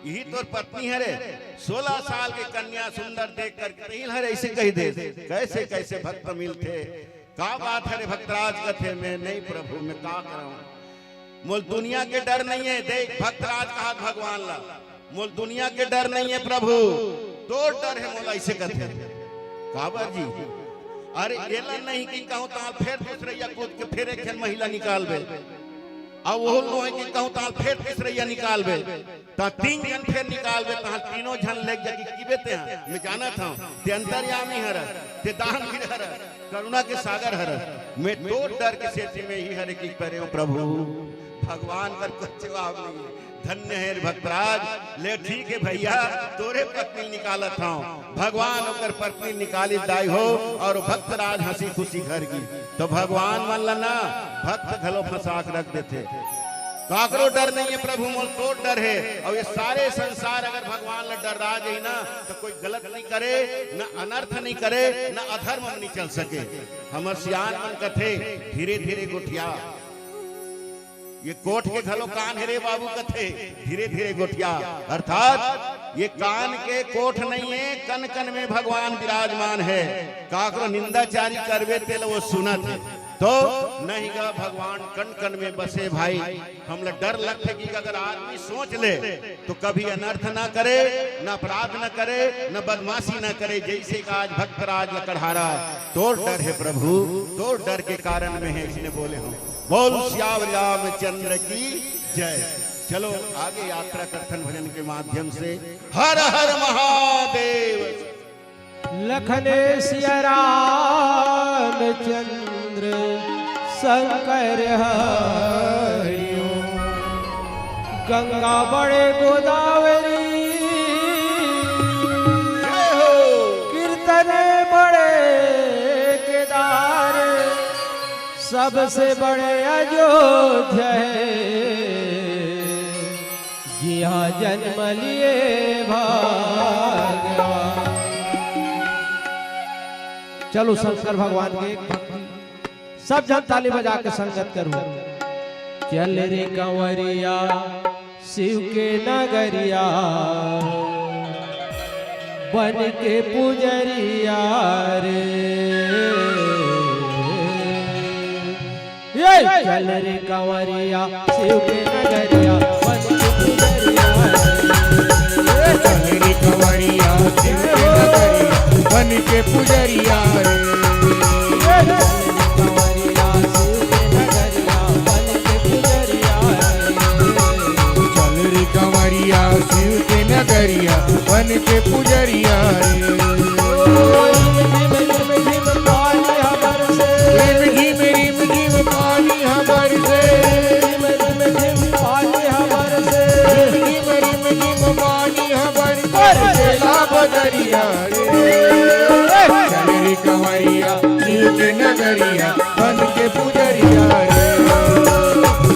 इही तोर पत्नी हरे, सोलह साल के कन्या सुंदर देख करके तहीं ल हरे अइसे कहि दे।" कइसे कइसे भक्त मिलथे। "का बात हरे भक्तराज?" कथे, "मैं नहीं प्रभु, मैं का करंव?" "मोला दुनिया के डर नहीं हे।" देख, भक्तराज कहत भगवान ला, "मोला दुनिया के डर नहीं हे प्रभु, तोर डर हे मोला," अइसे कथे। "काबर जी?" "अरे एला नहीं कि कहूं त फेर दूसरइया कूद के फेर एक झन महिला निकालबे, अउ ओहू ल नोहे कि कहूं त फेर तीसरइया निकालबे, त तीन झन फेर निकालबे, त तीनों झन लेग जाके किबे तें, मैं जानत हंव, तें अंतर्यामी हरस, तें दानवीर हरस, करुणा के सागर हरस, मैं तोर डर के सेती में इही हरे कि करेंव प्रभु।" भगवान कर कुछ जवाब नहीं हे। "धन्य हे रे भक्तराज।" "ले ठीक हे भइया, तोरे पत्नी निकालत हंव।" भगवान ओकर पत्नी निकालिस दाई हो, अउ भक्तराज हंसी खुशी घर गिस। त भगवान मन ला ना भक्त घलो फंसा के रख देथे। काकरो डर नहीं हे प्रभु, मोला तोर डर हे। अउ ये सारे संसार अगर भगवान ला डर्रा जाही ना, त कोई गलत नहीं करे, न अनर्थ नहीं करे, न अधर्म में नहीं चल सके। हमर सियान मन कथे, "धीरे धीरे गोठिया।" ये कोठ के घलो कान हे रे बाबू, कथे, "धीरे धीरे गोठिया।" अर्थात ये कान के कोठ नहीं हे, कन कन में भगवान विराजमान हे। काकरो निंदाचारी करबे तेला वो सुनत हे। तो नहीं गा, भगवान कन कन में बसे भाई। हमला डर लगथे कि अगर आदमी सोच ले तो कभी अनर्थ ना करे, ना अपराध ना करे, ना बदमाशी ना करे, जइसे कि आज भक्तराज लकड़हारा, "तोर डर हे प्रभु, तोर डर के कारण में हे," इसने बोले हो। बोल सियावर रामचंद्र की जय। चलो आगे यात्रा करथन भजन के माध्यम से। हर हर महादेव। लखन सिया रामचंद्र शंकर हरिओ। गंगा बड़े गोदावरी, जय हो। कीर्तन बड़े केदार, सबसे बड़े अयोध्या हे, जिहाँ जन्म लिए भगवान। चलो शंकर भगवान के एक भक्ति, सब जन ताली बजा के संगत करो। चल रे कंवरिया शिव के नगरिया, बन के पुजरिया रे। ये चल रे कंवरिया शिव के नगरिया बन के पुजरिया रे। चल रे कंवरिया शिव के नगरिया बन के पुजरिया रे। चल रे कंवरिया शिव के नगरिया बन के पुजरिया रे। चल रे कंवरिया शिव के नगरिया बन के पुजरिया रे। रिम झिम रिम झिम पानी हमर से। रिम झिम रिम झिम पानी हमर से। रिम झिम रिम झिम पानी हमर से। रिम झिम रिम झिम पानी हमर से। बरसेला बदरिया रे। चल रे कंवरिया शिव के नगरिया बन के पुजरिया रे।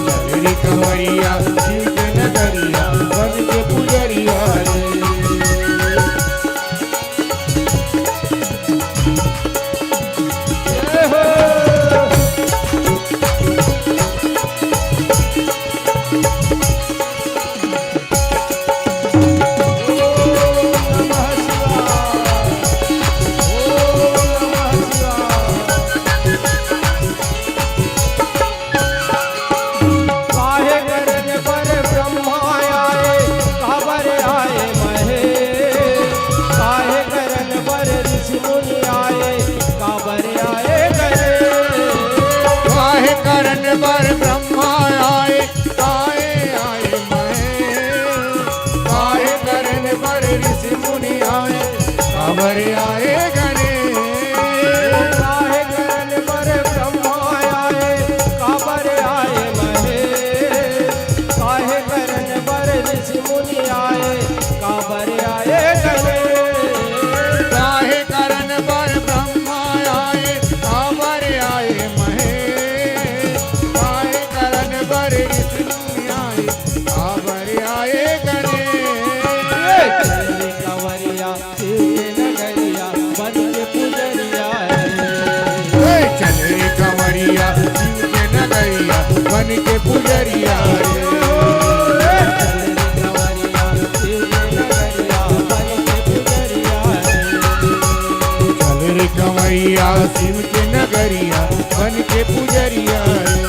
चल रे कंवरिया शिव के नगरिया बन के पुजरिया रे। जय हो। काहे करन बर ब्रह्मा आए, काबर आए महेश? काहे करन बर ऋषि मुनि आए, काबर आए गणेश? काहे करन बर ब्रह्मा आए, काहे आए महेश? काहे करन बर ऋषि मुनि आए, काबर आए गणेश? काहे करन बर ब्रह्मा आए, काबर आए महेश? काहे करन बर ऋषि मुनि आए, काबर आए गणेश? काहे करन बर ब्रह्मा आए, काबर आए महेश? काहे करन बर ऋषि मुनि आए, काबर आए गणेश? चल रे कंवरिया शिव के नगरिया बन के पुजरिया रे। ए, चल रे कंवरिया शिव के नगरिया बन के पुजरिया रे। चल रे कंवरिया शिव के नगरिया बन के पुजरिया रे। चल रे कंवरिया शिव के नगरिया बन के पुजरिया रे।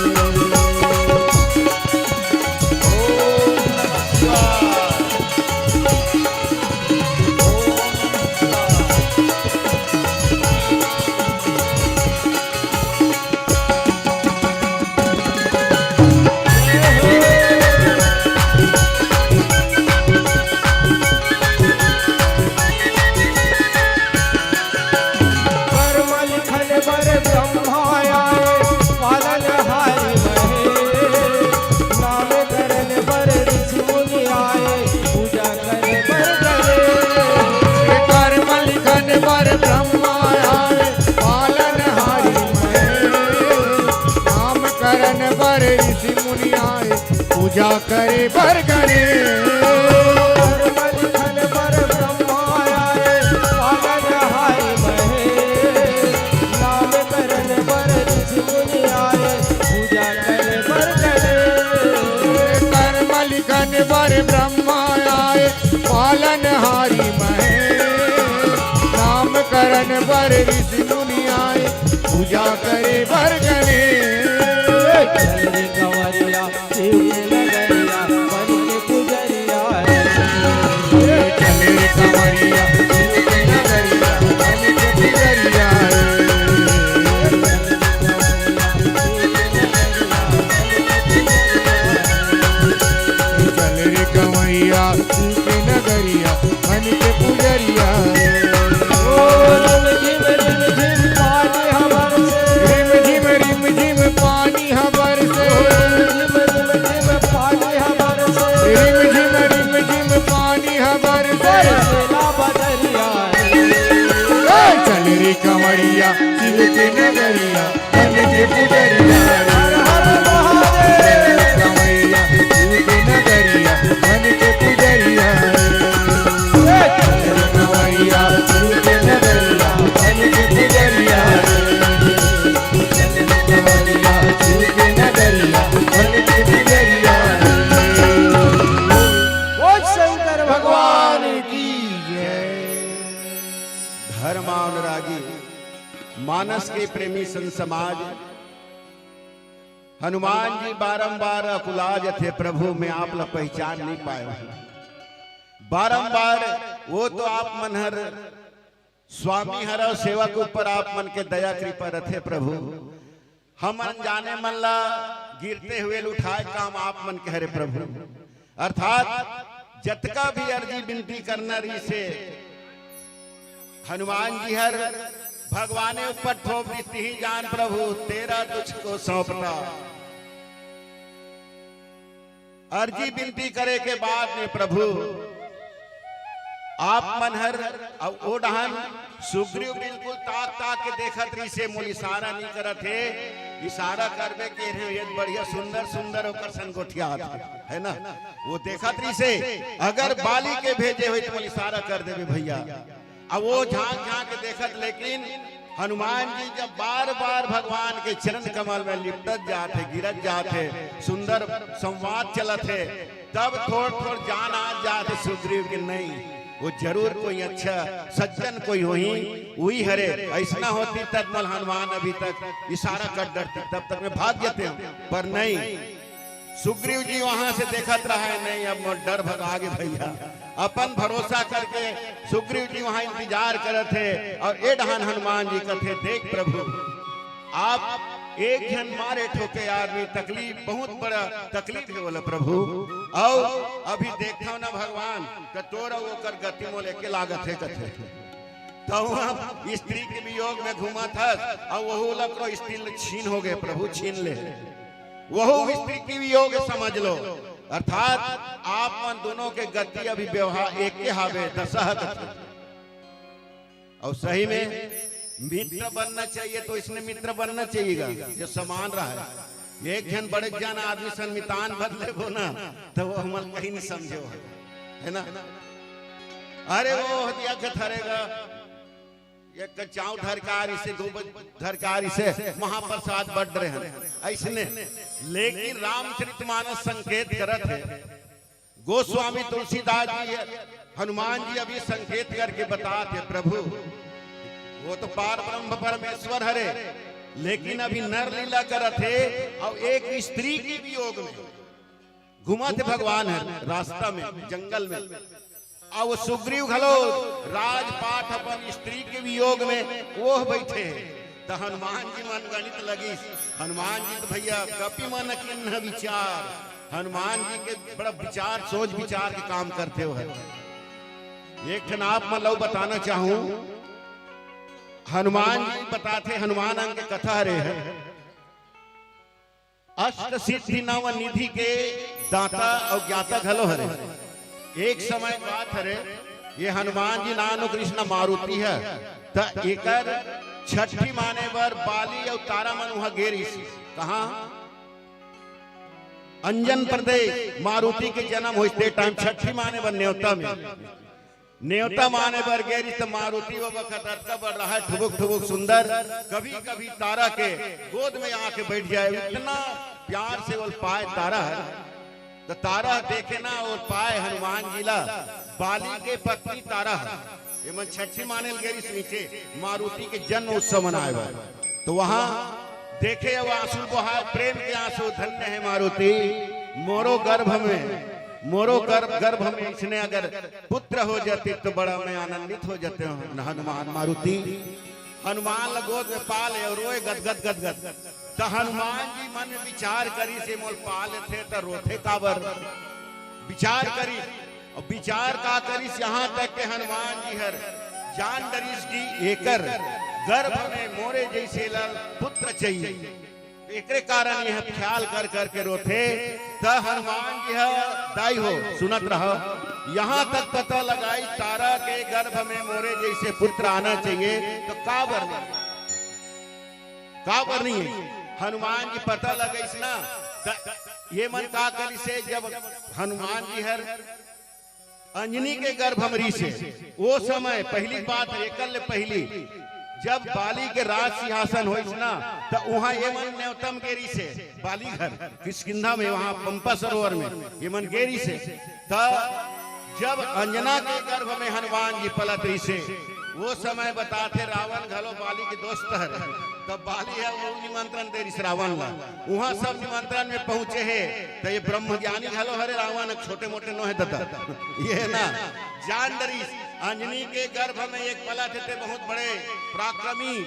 कर्म लिखन बर ब्रह्मा आए, पालनहारी महेश। नाम करन बर ऋषि मुनि आए, पूजा करे बर गणेश। कर्म लिखन बर ब्रह्मा आए, पालनहारी महेश। नाम करन बर ऋषि मुनि आए, पूजा करे बर गणेश। कर्म लिखन बर ब्रह्मा आए, पालनहारी महेश। नाम करन बर ऋषि मुनि आए, पूजा करे बर गणेश। कर्म लिखन बर ब्रह्मा आए, पालनहारी महेश। नाम करन बर ऋषि मुनि आए, पूजा करे बर गणेश। चल रे कंवरिया शिव के नगरिया बन के पुजरिया रे। चल रे कंवरिया शिव के नगरिया बन के पुजरिया रे। चल रे कंवरिया शिव के नगरिया बन के पुजरिया। ओ रिम झिम रिम झिम पानी हमर से। रिम झिम रिम झिम पानी हमर से। ओ रिम झिम रिम झिम पानी हमर से। रिम झिम रिम झिम पानी हमर से। बरसेला बदरिया रे। ए, चल रे कंवरिया शिव के नगरिया बन के पुजरिया रे। हर हर महादेव। कंवरिया शिव के नगरिया बन के पुजरिया रे। कंवरिया शिव के नगरिया बन के पुजरिया रे। कंवरिया शिव के नगरिया बन के पुजरिया रे। बोल शंकर भगवान की जय। धर्मानुरागी मानस के प्रेमी संत समाज, हनुमान जी बारंबार अकुला जथे, "प्रभु, मैं आप ला पहचान नहीं पाए हूँ।" बारंबार वो तो आप मन हर स्वामी हरव, सेवक ऊपर आप मन के दया कृपा रथे प्रभु। हम अनजाने मन ला गिरते हुए उठाए काम आप मन के हरे प्रभु। अर्थात जतका भी अर्जी बिनती करना रहिसे, हनुमान जी हर भगवाने ऊपर थोप दिस, "तिही जान प्रभु, तेरा तुझको सौंपता।" अर्जी बिनती करे के बाद में प्रभु आप मन हर, अउ ओ डहन सुग्रीव बिल्कुल ताक ताक के देखत रहिसे, "मोल इशारा नहीं करत हे, इशारा करबे के रहे, ये बढ़िया सुंदर सुंदर ओकर संग गोठियात हे, है ना?" वो देखत रहिसे, "अगर बाली के भेजे होई तो मोल इशारा कर देबे भैया।" अब वो झांक झांक के देखत, लेकिन हनुमान जी जब बार बार भगवान के चरण कमल में लिपटत जात हे, गिरत जात हे, सुंदर संवाद चलत हे, तब थोड़ थोड़ जान आ जात हे सुग्रीव के, नहीं, वो जरूर कोई अच्छा सज्जन कोई होही, वही हरे। ऐसना होती तब मोल हनुमान अभी तक इशारा कर डरती, तब तक मैं भाग जाते हूँ, पर नहीं। सुग्रीव जी वहां से देखत रहे, नहीं, अब मोर डर भगा गे भैया। अपन भरोसा करके सुग्रीव जी वहां इंतजार करत हे, अउ ए डहन हनुमान जी कथे, "देख प्रभु, आप एक झन मारे ठोके आदमी, तकलीफ, बहुत बड़ा तकलीफ हे बोला प्रभु, अउ अभी देखथव ना भगवान, त तोर अउ ओकर गति मोल एके लागत हे," कथे। त वहां स्त्री के वियोग में घूमत हस, अउ वहू ला करो स्त्री ले छीन हो गए, प्रभु छीन ले। वहू स्त्री के वियोग समझ लो, अर्थात आप मन दोनों के गति अभी व्यवहार एक के हावे, दशा ह कथे। अउ सही में मित्र बनना चाहिए, तो इसने मित्र बनना चाहिएगा जो समान रहा है। एक झन बड़े जन आदमी सन मितान बदले वो ना, तो वो हमन कहीं नहीं समझे हो, है ना? अरे वो दिया के थरेगा, एक चाव धरकारी से, दो बज-, धरकारी से महाप्रसाद बढ़ रहे हैं, ऐसने। लेकिन रामचरित मानस संकेत करत है, गोस्वामी तुलसीदास जी, हनुमान जी अभी संकेत करके बतात हे, प्रभु, वो तो पार ब्रह्म परमेश्वर हरे, लेकिन अभी नर लीला करत हे, अउ एक स्त्री के वियोग में घूमत हे भगवान हर रास्ता में, जंगल में। अउ सुग्रीव घलो राजपाट अपन स्त्री के वियोग में ओह बैठे हे। त हनुमान जी मन गणित लगिस। हनुमान जी तो भैया कपि मन किन्ह विचार, हनुमान जी के बड़ा विचार, सोच विचार के काम करथे हो। एक ठन आप मन ला बताना चाहूं, हनुमान जी बताथे, हनुमान अंग के कथा हरे हे, अष्ट सिद्धि नव निधि के दाता अउ ज्ञाता घलो हरे। एक समय बात हरे, ये हनुमान जी नानो कृष्ण मारुति हे, त एकर छठी माने बर बाली अउ तारा मन उहां गे रिहिस। कहां? अंजन प्रदेश। मारुति के जन्म होइस ते टाइम छठी माने बर नेवता में, नेवता माने बर गे रिहिस त मारुति वो बखत अतका बड़ रहा, ठुबुक ठुबुक सुंदर, कभी कभी तारा के गोद में आके बैठ जाए, इतना प्यार से वो पाए तारा हे। त तारा देखे ना अउ पाए हनुमान जी ला, बाली के पत्नी तारा हे। ये मन छठी माने ल गे रिहिस नीचे, मारुति के जन्म उत्सव मनाए बर। तो वहां देखे अउ आंसू बहाए, प्रेम के आंसू, "धन्य हे मारुति, मोरो गर्भ में, मोरो गर्भ, गर्भ में इसने अगर पुत्र हो जाती तो बड़ा मैं आनंदित हो जाते हूं।" हनुमान मारुति हनुमान ला गोद में पा ले अउ रोए गदगद गदगद। त हनुमान जी मन में विचार करिस, "ये मोल पा लेथे त रोथे काबर?" विचार करिस, अउ विचार का करिस, यहां तक के हनुमान जी हर जान डरिस कि एकर गर्भ में मोरे जैसे ला पुत्र चाहिए। एकरे कारण यह ख्याल कर करके रोथे। त हनुमान जी ह, दाई हो, सुनत रहो, यहां तक पता लगाई तारा के गर्भ में मोरे जैसे पुत्र आना चाहिए, तो काबर नहीं, काबर नहीं है? हनुमान जी पता लगइस ना, त ये मन का करिसे, जब हनुमान जी हर अंजनी के गर्भ म रिहिसे, ओ समय पहली बात, एकर ले पहली जब बाली के राज सिंहासन होइस ना, त उहाँ ये मन नेवता म गे रिहिसे, बाली घर किष्किंधा में, वहाँ पंपा सरोवर में ये मन गे रिहिसे। त जब अंजना के गर्भ में हनुमान जी पलत रिहिसे, वो समय बताथे, रावण घलो बाली के दोस्त हरे। तब बाली ह वो निमंत्रण दे रिहिस रावण ला। उहाँ सब निमंत्रण में पहुंचे हे, त ये ब्रह्मज्ञानी घलो हरे रावण, छोटे मोटे नोहे ददा। ये ना जान डरिस। अंजनी के गर्भ में एक पलक हे, ते बहुत बड़े पराक्रमी।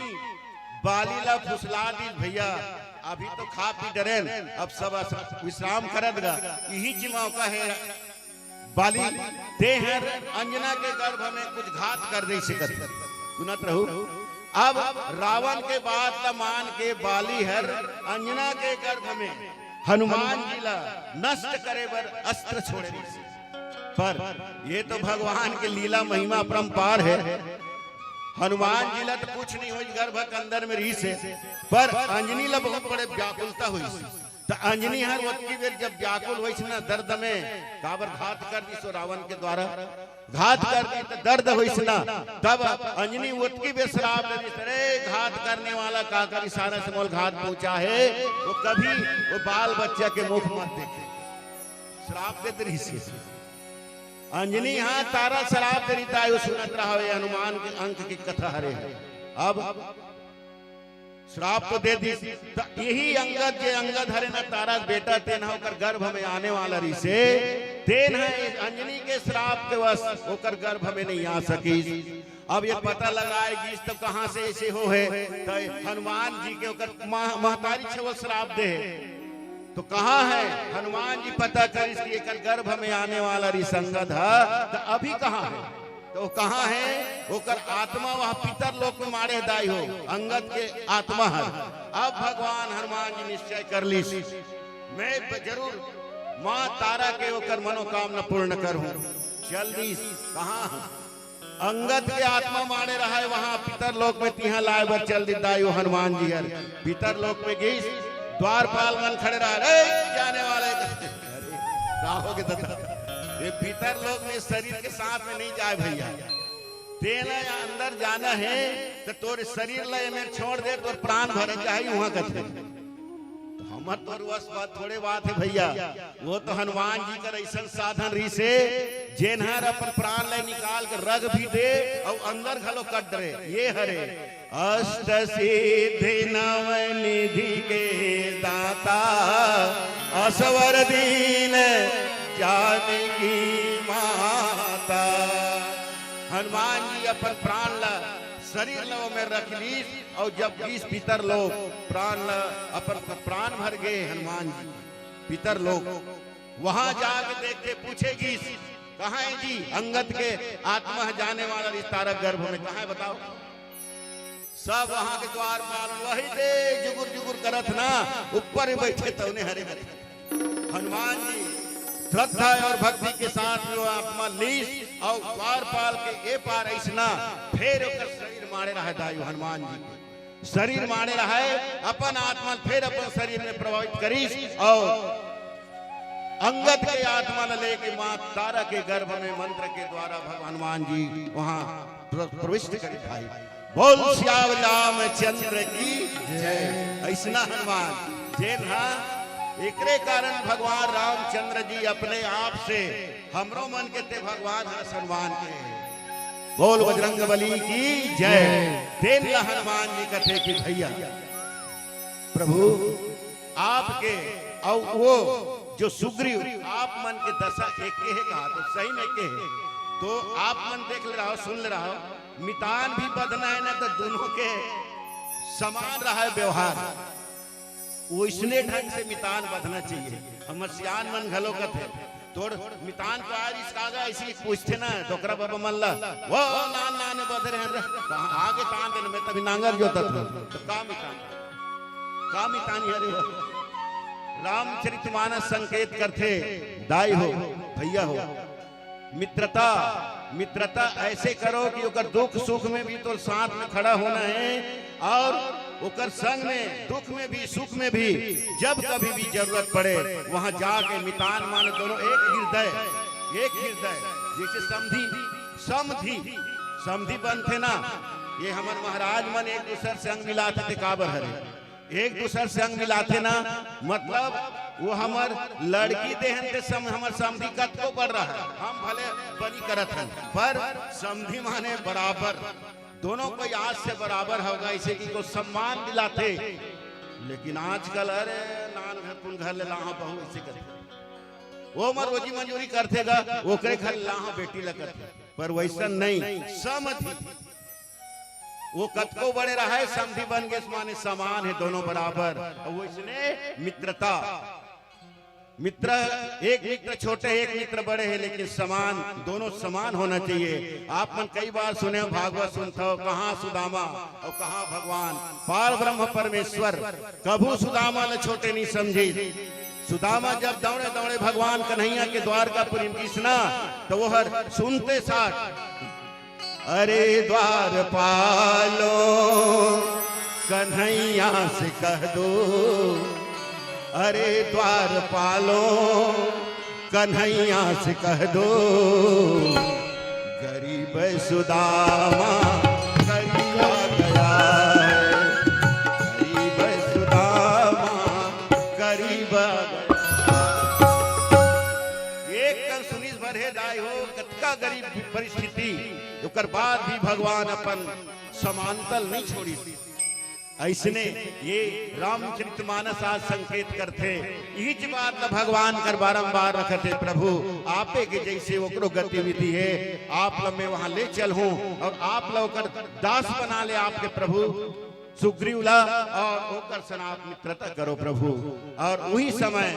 बाली ला फुसला दिस, भैया अभी तो खा पी डरेन, अब सब अस-, विश्राम करत गा। इही च मौका हे बाली, तेहर अंजना के गर्भ में कुछ घात कर दे सकत। सुनत रहू, अब रावण के बात ला मान के बाली हर अंजना के गर्भ में हनुमान जी ला नष्ट करे बर अस्त्र छोड़े रिहिस। पर ये तो भगवान के लीला महिमा अपरंपार हे। हनुमान जी ला तो कुछ नहीं होइस, गर्भ के अंदर में रिहिस हे, पर अंजनी ला बहुत बड़े व्याकुलता होइस। त अंजनी हर ओतकी बेर जब व्याकुल होइस ना दर्द में, काबर घात कर दिस ओ रावण के द्वारा, घात कर दिस त दर्द होइस ना, तब अंजनी ओतकी बेर श्राप दे दिस, "अरे घात करने वाला, काकर इशारा से मोला घात पहुंचा हे, वो कभी वो बाल बच्चा के मुख मत देखे।" श्राप दे दे रिहिस हे। अंजनी हा तारा श्राप दे रिहिस हे, वो सुनत रहा, ये हनुमान के अंक की कथा हरे। अब श्राप तो दे दिस, त यही अंगद, जे अंगद हरे ना तारा के बेटा, तेन ह ओकर गर्भ में आने वाला रिहिस हे, तेन ह अंजनी के श्राप के वश ओकर गर्भ में नहीं आ सकिस। अब ये पता लगाए गिस त कहाँ से ऐसे हो हे, त हनुमान जी के ओकर मह-, महतारी छे वो श्राप दे हे। तो कहाँ हे? हनुमान जी पता करिस कि एकर गर्भ में आने वाला रिहिस अंगद ह, त अभी कहाँ हे? तो कहाँ हे? ओकर आत्मा वहाँ पितर लोक में माड़े दाई हो, अंगद के आत्मा हे। अब भगवान हनुमान जी निश्चय कर लिस, मैं ब-, जरूर माँ तारा के ओकर मनोकामना पूर्ण करहूँ। चल दिस, कहाँ हे? अंगद के आत्मा माड़े रहा हे वहाँ पितर लोक में, तिहाँ लाए बर चल दिस दाई हो हनुमान जी हर। पितर लोक में गिस, द्वारपाल मन खड़े रहा, "ए, जाने वाले।" अरे, का हो गे ददा? ये पितर लोक में शरीर के साथ में नहीं जाए भैया। तेला अंदर जाना हे, त तोर शरीर ला एमेर छोड़ दे, तोर प्राण भरे जाही उहाँ कथे। तो हमर तोर वश बात थोड़े बात हे भैया, वो तो हनुमान जी कर ऐसन साधन रिहिस हे, जेन हर अपन प्राण ला निकाल के रख भी दे अउ अंदर घलो कट डरे। ये हरे अष्ट सिद्धि नव निधि के दाता, असवर दीन जानकी माता। हनुमान जी अपन प्राण ला, शरीर ला ओमे रख लीस, अउ जब गिस पितर लोक, प्राण ला, अपन प्राण भर गे हनुमान जी पितर लोक। वहां जाके देखे, पूछे गिस, "कहाँ हे जी?" अंगद के आत्मा ह जाने वाला रिहिस तारा गर्भ में, "कहाँ हे बताओ?" सब वहां के द्वारपाल वही दे जुगुर जुगुर करत ना, ऊपर ही बैठे तौने हरे हरे। हनुमान जी श्रद्धा और भक्ति के साथ में वो आत्मा लीस अउ द्वारपाल के ए पार अइसना, फेर ओकर शरीर माड़े रहे दाई हो हनुमान जी के। शरीर माड़े रहे, अपन आत्मा फेर अपन शरीर में प्रभावित करिस अउ अंगद के आत्मा ल लेके माँ तारा के गर्भ में मंत्र के द्वारा भगवान हनुमान जी वहां प्र-, प्रविष्ट करिस भाई। बोल सियावर रामचंद्र की जय। अइसना हनुमान जेन हा, एकरे कारण भगवान रामचंद्र जी अपने आप से हमरो मन के ते भगवान हरस हनुमान के। बोल बजरंग बली की जय। तेन ला हनुमान जी कथे कि भैया प्रभु आपके अउ वो जो सुग्रीव, आप मन के दशा एके हे कहा, तो सही में एके हे। तो आप मन देख ले रहो, सुन ले रहो, मितान भी बधना हे ना, तो दोनों के समान रहे व्यवहार, वइसने ढंग से मितान बधना चाहिए। हमर सियान मन घलो कथे, तोर मितान तो आ रिहिस का गा, अइसे पूछथे ना डोकरा बाबा मन ला, "वो नान नान बधे रहे रे, कहाँ आगे तान देन, मैं तभी नांगर जोतत हूँ।" तो का मितान, का मितान हरे वो? रामचरितमानस संकेत करथे, दाई हो, भैया हो, मित्रता, मित्रता ऐसे करो कि ओकर दुख सुख में भी तोर साथ में खड़ा होना हे अउ ओकर संग में दुख में भी सुख में भी जब कभी भी जरूरत पड़े वहां जाके मितान माने दोनों एक हृदय, एक हृदय जइसे समधी, समधी, समधी बनथे ना। ये हमर महाराज मन एक दूसर से अंग मिलाथे ते काबर हरे? एक दूसर से अंग मिलाथे ना, मतलब वो हमर लड़की देहन ते सम-, हमर समधी कतको बड़ रहा, हम भले बनी करत हन, पर समधी माने बराबर, दोनों कोई आज से बराबर होगा, इसे कि को सम्मान दिलाथे। लेकिन आजकल अरे नान घर कुन घर ले लाहा बहू ऐसे करथे, वो हमर रोजी मंजूरी करथे गा, ओकरे घर लाहा बेटी लगत हे, पर वैसन नहीं, समधी वो कतको बड़े रहे, समधी बन गे, माने समान हे, दोनों बराबर। अउ वइसने मित्रता, मित्र, एक मित्र छोटे, एक मित्र बड़े हे, लेकिन समान, दोनों समान होना चाहिए। आप मन कई बार सुने हो, भागवत सुनत हो, कहाँ सुदामा अउ कहाँ भगवान, पार ब्रह्म परमेश्वर। कभू सुदामा ल छोटे नहीं समझी। सुदामा जब दौड़े दौड़े भगवान कन्हैया के द्वारकापुरी में गिस ना, तो वो हर सुनते साथ, अरे द्वारपालो, कन्हैया से कह दो, अरे द्वारपालो, कन्हैया से कह दो, गरीब सुदामा करीब आ गया है, गरीब सुदामा करीब आ गया। एक कन सुनिस भर हे दाई हो, कतका गरीब परिस्थिति, ओकर बाद भी भगवान अपन समानता ल नहीं छोड़िस। अइसने ये रामचरित मानस आज संकेत करथे, इहिच बात ल भगवान कर बारंबार रखथे, प्रभु, आपे के जैसे ओकरो गतिविधि हे, आप ल मैं वहाँ ले चलहूँ अउ आप ल ओकर दास बना ले आपके प्रभु सुग्रीव ला, अउ ओकर सन आप मित्रता करो प्रभु। अउ उही समय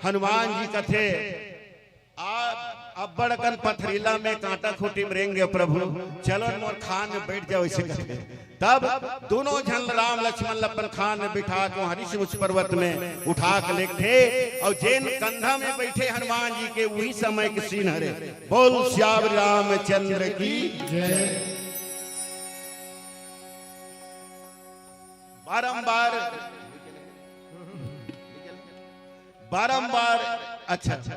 हनुमान जी कथे, आ, अब्बड़ अकन पथरीला में कांटा खूंटी में रेंग गेंव प्रभु, चलो न मोर खान में बैठ जाओ, अइसे कथे। तब दूनों झन राम लक्ष्मण ल अपन खान में बिठा के वहाँ ऋषिमुख पर्वत में उठा के लेगथे, अउ जेन कंधा में बैठे हनुमान जी के, उही समय के सीन हरे। बोल सियावर रामचंद्र की जय। बारंबार, बारंबार, अच्छा, अच्छा।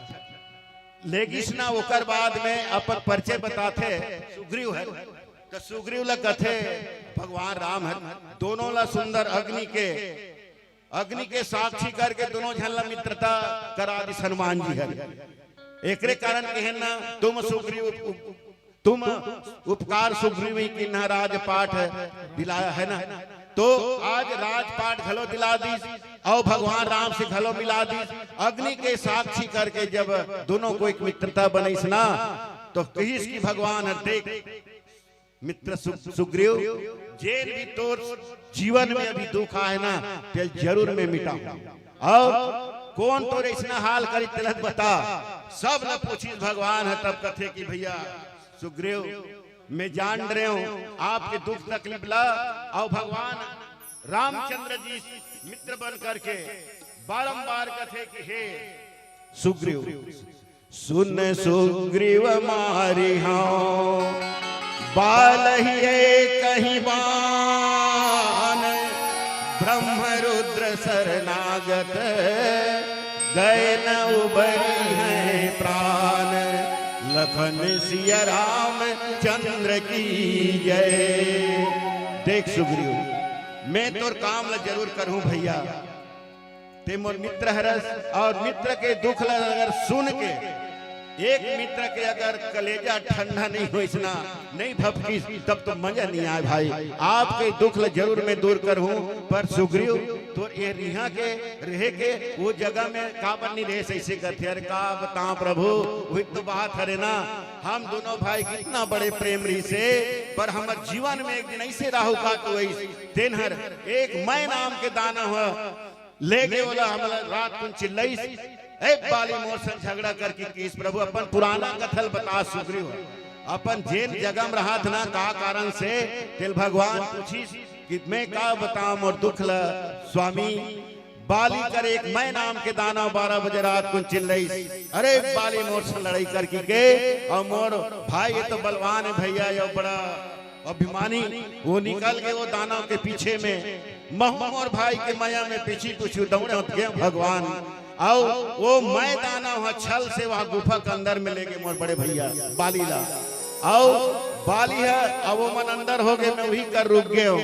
लेगिस ना ओकर बाद में अपन परिचय बताथे, सुग्रीव हे, त सुग्रीव ल कथे भगवान राम हे, दूनों ल सुंदर अग्नि के, अग्नि के साक्षी करके दूनों झन ल मित्रता करा दिस हनुमान जी हे। एकरे कारण कहेन ना, तुम सुग्रीव उप-, उप-, तुम उपकार सुग्रीव ही कीन्हा राजपाट दिलाया, हे ना? तो आज राजपाट घलो दिला दिस अउ भगवान राम से घलो मिला दिस। अग्नि के साक्षी करके जब दूनों कोई मित्रता बनइस ना, तो कहिस कि भगवान हर देख, मित्र सु-, सुग्रीव, जेन भी तोर जीवन में अभी दुख आए ना, तेला जरूर मैं मिटाहूँ। अउ कोन तोर अइसना हाल करिस तेला बता। सब ल पूछिस भगवान ह, तब कथे कि भैया सुग्रीव, मैं जान रहेंव आपके दुख तकलीफ ला, अउ भगवान रामचंद्र जी मित्र बन करके बारंबार कथे कि हे सुग्रीव, सुन सुग्रीव मारिहौं बालहिं एकहि बान, ब्रह्म रुद्र सरनागत गए न उबरिहैं प्रान। लखन सिया रामचंद्र की जय। देख सुग्रीव, मैं तोर काम ला जरूर करहूं भैया। ते मोर मित्र हरस, अउ मित्र के दुख ला अगर सुन के, एक मित्र के अगर कलेजा ठंडा नहीं होइस ना, नहीं भभकिस, तब तो मजा नहीं आए भाई। आपके दुख ला जरूर मैं दूर करहूं, पर सुग्रीव तोर ये रिहा के रहे के वो जगह में काबर नहीं रहे, अइसे कथे। अरे का बताओं प्रभु, वही तो बात हरे ना, हम दूनों भाई कितना बड़े प्रेम रहिसे, पर हमर जीवन में एक दिन अइसे राहु का तो वही तेन हर एक मैं नाम के दानव ह लेगे ओला हमला रात कुन चिल्लइस, "ए बाली मोर संग झगड़ा करके किस?" प्रभु अपन पुराना कथा ल बता सुग्रीव ह। अपन जेन जगह में रहत ना का कारण से तेला भगवान पूछिस कि मैं का बतावं मोर दुख ल स्वामी। बाली कर एक मैं नाम के दानव बारह बजे रात कुन चिल्लइस, "अरे बाली मोर संग लड़ाई करके के, अउ मोर भाई ये तो बलवान हे भैया, ये बड़ा अभिमानी।" वो निकल गे वो दानव के पीछे में, महूं मोर भाई के मया में पीछे पीछे दौड़े होत गेंव भगवान। अउ वो मैं दानव ह छल से वह गुफा के अंदर में लेगे मोर बड़े भैया बाली ला। अउ बाली ह, अब वो मन अंदर होगे, मैं उही कर रुक गेंव।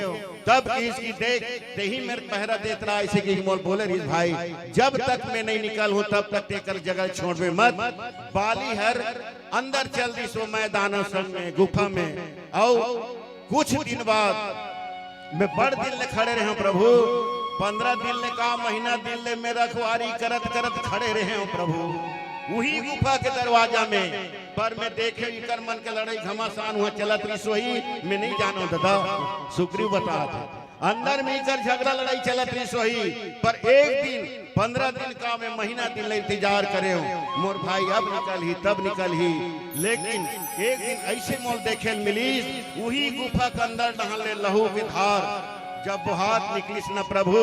तब कहिस कि देख, तेही मेर पहरा देत रहा, अइसे कि मोर बोले रहिस, भाई, जब तक मैं नहीं निकल हूं, तब तक तेकर जगह छोड़बे मत। बाली हर अंदर चल दिस ओ मय दानव संग में, गुफा में। अउ कुछ दिन बाद मैं बड़ दिन ले खड़े रहेंव प्रभु, पंद्रह दिन ले का, महीना दिन ले मैं रखवारी करत करत खड़े रहेंव प्रभु, उही गुफा के दरवाजा में। पर मैं देखेंव इकर मन के लड़ई घमासान उहां चलत रहिस होही, मैं नहीं जानंव ददा, सुग्रीव बतात हे। अंदर में इकर झगड़ा लड़ई चलत रहिस होही, पर एक दिन, पंद्रह दिन का मैं महीना दिन ले इंतजार करेंव, मोर भाई अब निकलही, तब निकलही, लेकिन एक दिन अइसे मोल देखे ल मिलिस, उही गुफा के अंदर डहन ले लहू के धार जब बोहात निकलिस न प्रभु,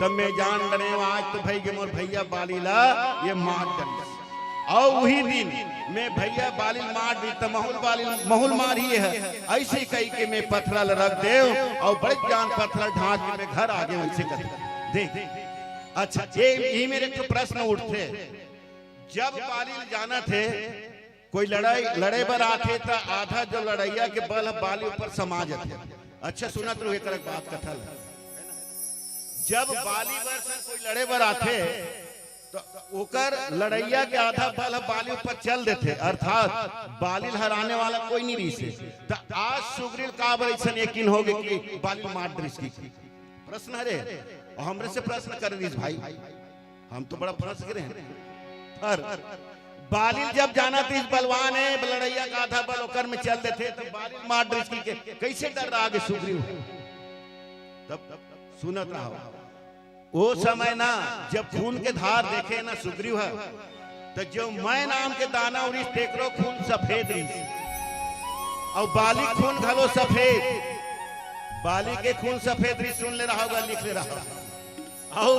तब मैं जान डरेंव आज तो भई गे मोर भइया बाली ला ये मार डरिस। अउ उही दिन मैं भइया बाली ल मार दिस, त महूं ल बाली ल, महूं ल मारही हे, अइसे कहिके मैं पथरा ल रख देंव, अउ बड़े जान पथरा ल ढांक के मैं घर आ गेंव, अइसे कथे। देख, अच्छा, ये, इही मेर एक ठो प्रश्न उठथे, जब बाली ल जानत हे, कोई लड़ई, लड़े बर आथे, त आधा जो लड़इया के बल ह बाली ऊपर समा जाथे। अच्छा, सुनत रहू एकर एक बात कथा ल। जब बाली बर संग कोई लड़े बर आथे, त ओकर लड़इया के आधा बल ह बाली ऊपर चल देथे, अर्थात बाली ल हराने वाला कोई नहीं रहिस हे। त आज सुग्रीव ल काबर अइसन यकीन होगे कि बाली ल मार डरिस कि? प्रश्न हरे, अउ हमरे से प्रश्न करे रहिस भाई, हम तो बड़ा फंस गे रहेन। पर बाली ल जब जानत रहिस बलवान हे, लड़इया के आधा बल ओकर में चल देथे, त बाली ल मार डरिस कि के, कइसे डर्रा गे सुग्रीव? तब सुनत रहू, ओ समय ना, जब खून के धार देखे ना सुग्रीव ह, त जो मय नाम के दानव रहिस, तेकरो खून सफेद रहिस, अउ बाली के खून घलो सफेद। बाली के खून सफेद रहिस, सुन ले रहू गा, लिख ले रहू। अउ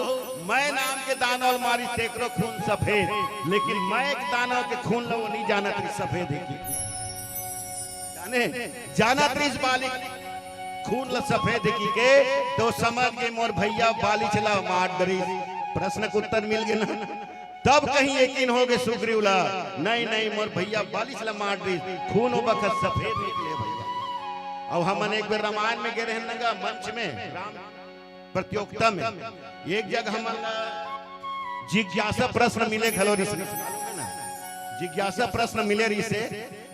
मय नाम के दानव ल मारिस, तेकरो खून सफेद, लेकिन मय के दानव के खून ल ओ नहीं जानत रहिस सफेद हे कि। जाने, जानत रहिस बाली खून ल सफेद हे कि के, त समझ गे मोर भइया बालीच ला मार डरिस। प्रश्न के उत्तर मिल गे ना? तब कहीं यकीन होगे सुग्रीव ला, नहीं, नहीं, मोर भइया बालीच ला मार डरिस, खून ओ बखत सफेद निकले भइया। अउ हमन एक बेर रामायण में गे रहेन न गा, मंच में, राम प्रतियोगिता में, एक जगह हमन ला जिज्ञासा प्रश्न मिले घलो रहिस हे। जिज्ञासा प्रश्न मिले रहिस हे,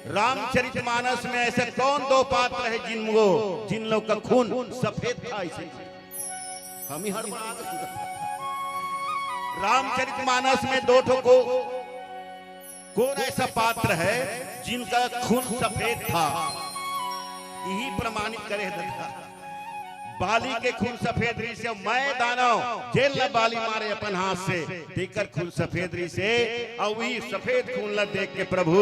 रामचरितमानस में ऐसे कौन दो पात्र हे जिनको, जिन लोग का खून सफेद था? अइसे हम ही हड़बड़ा गे। रामचरितमानस में दो ठो को, कौन ऐसा पात्र है जिनका खून सफेद था? इही प्रमाणित करे हे ददा। बाली के खून सफेद रहिस हे, मय दानव जेन ला बाली मारे अपन हाथ से, तेकर खून सफेद रहिस हे। अउ उही सफेद खून ला देख के प्रभु,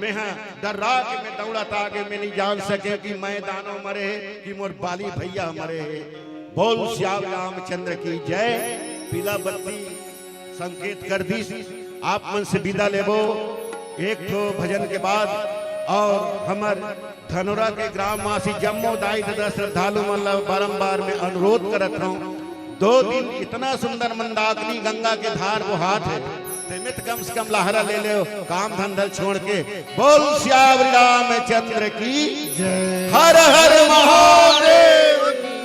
मैं ह डर्रा के मैं दौड़त आ गेंव, मैं नहीं जान सकेंव कि मय दानव मरे हे कि मोर बाली भइया मरे हे। बोल सियावर रामचंद्र की जय। पीला बत्ती संकेत कर दिस। आप मन से विदा लेबो एक ठो भजन के बाद। अउ हमर धनोरा के ग्रामवासी जम्मो दाई ददा श्रद्धालु मन ला बारंबार मैं अनुरोध करत हंव, दो दिन इतना सुंदर मंदाकिनी गंगा के धार बोहात हे, तेमे त कम से कम लहरा ले लेव, काम धंधा ल छोड़ के। बोल सियावर रामचंद्र की जय। हर हर महादेव की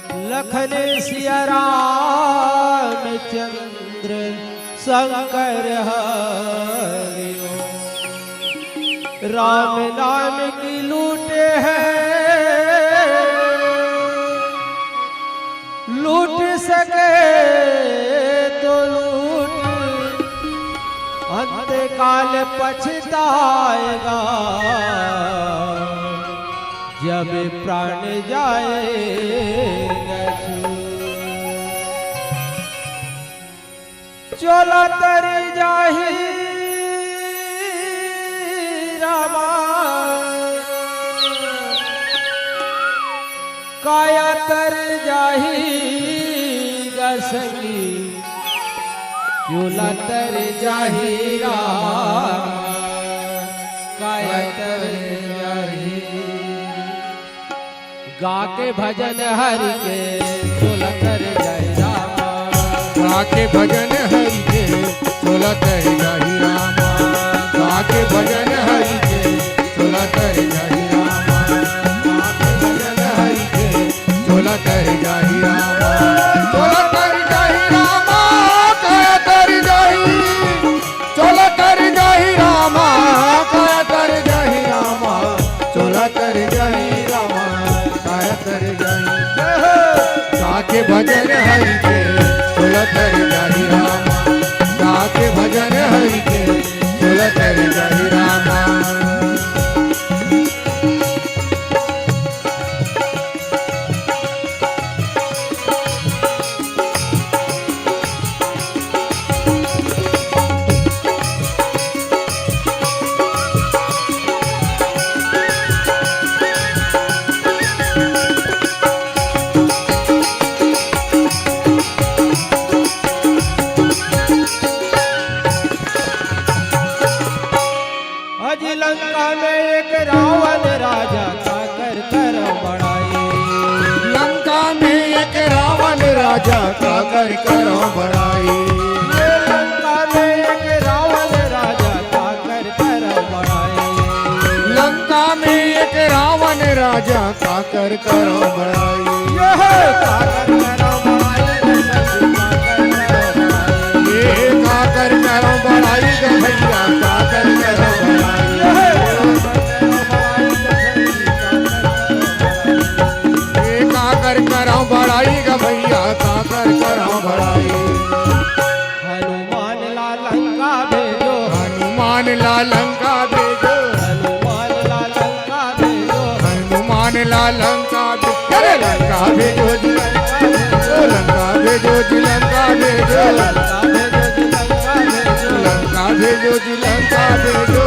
जय। लखन सिया रामचंद्र शंकर हरि ओम। राम नाम की लूट है, लूट सके तो लूट, अंत काल पछताएगा जब प्राण जाएगा छूट। चोला तर जाही रामा, काया तर जाही गा संगी। चोला तर जाही रामा, काया तर जाही। गा के भजन हरि के, चोला तर जाही रामा। गा के भजन हरि के, चोला तर जाही रामा। गा के भजन हरि के, चोला तर जाही रामा। गा के भजन हरि के, चोला तर जाही रामा, चोला तर जाही रामा, काया तर जाही। चोला तर जाही रामा, काया तर जाही रामा, चोला तर जाही रामा, काया तर जाही। गा के भजन हरि के, चोला तर जाही रामा, गा के भजन हरि के, चोला तर जाही रामा। अजी लंका में एक रावण राजा, काकर करौं बड़ाई। लंका में एक रावण राजा, काकर करौं बड़ाई। ये लंका में एक रावण राजा, काकर करौं बड़ाई। लंका में एक रावण राजा, काकर करौं बड़ाई। ये काकर करौं बड़ाई, ये काकर करौं बड़ाई ग भैया, काकर करौं बड़ाई। ये काकर करौं बड़ाई ग भैया, काकर करौं बड़ाई। हनुमान ला लंका भेजो। हनुमान ला लंका भेजो। हनुमान ला लंका भेजो। हनुमान ला लंका भे-, अरे लंका भेजो जी, लंका भेजो, लंका भेजो जी, लंका भेजो। लंका भेजो जी, लंका भेजो। लंका भेजो जी, लंका भेजो।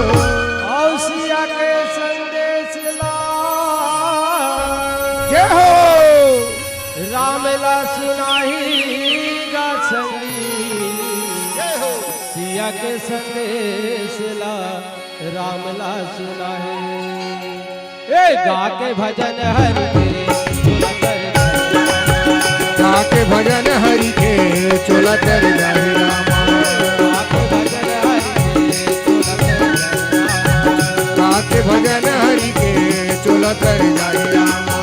औ सिया के संदेश ला। जय हो। राम ला सुनाही गा संगी। जय हो। सिया के संदेश ला राम ला सुनाही। ए, गा के भजन हरि के, चोला तर जाही रामा। गा के भजन हरि के, चोला तर जाही रामा। गा के भजन हरि के, चोला तर जाही रामा। गा के भजन हरि के, चोला तर जाही रामा।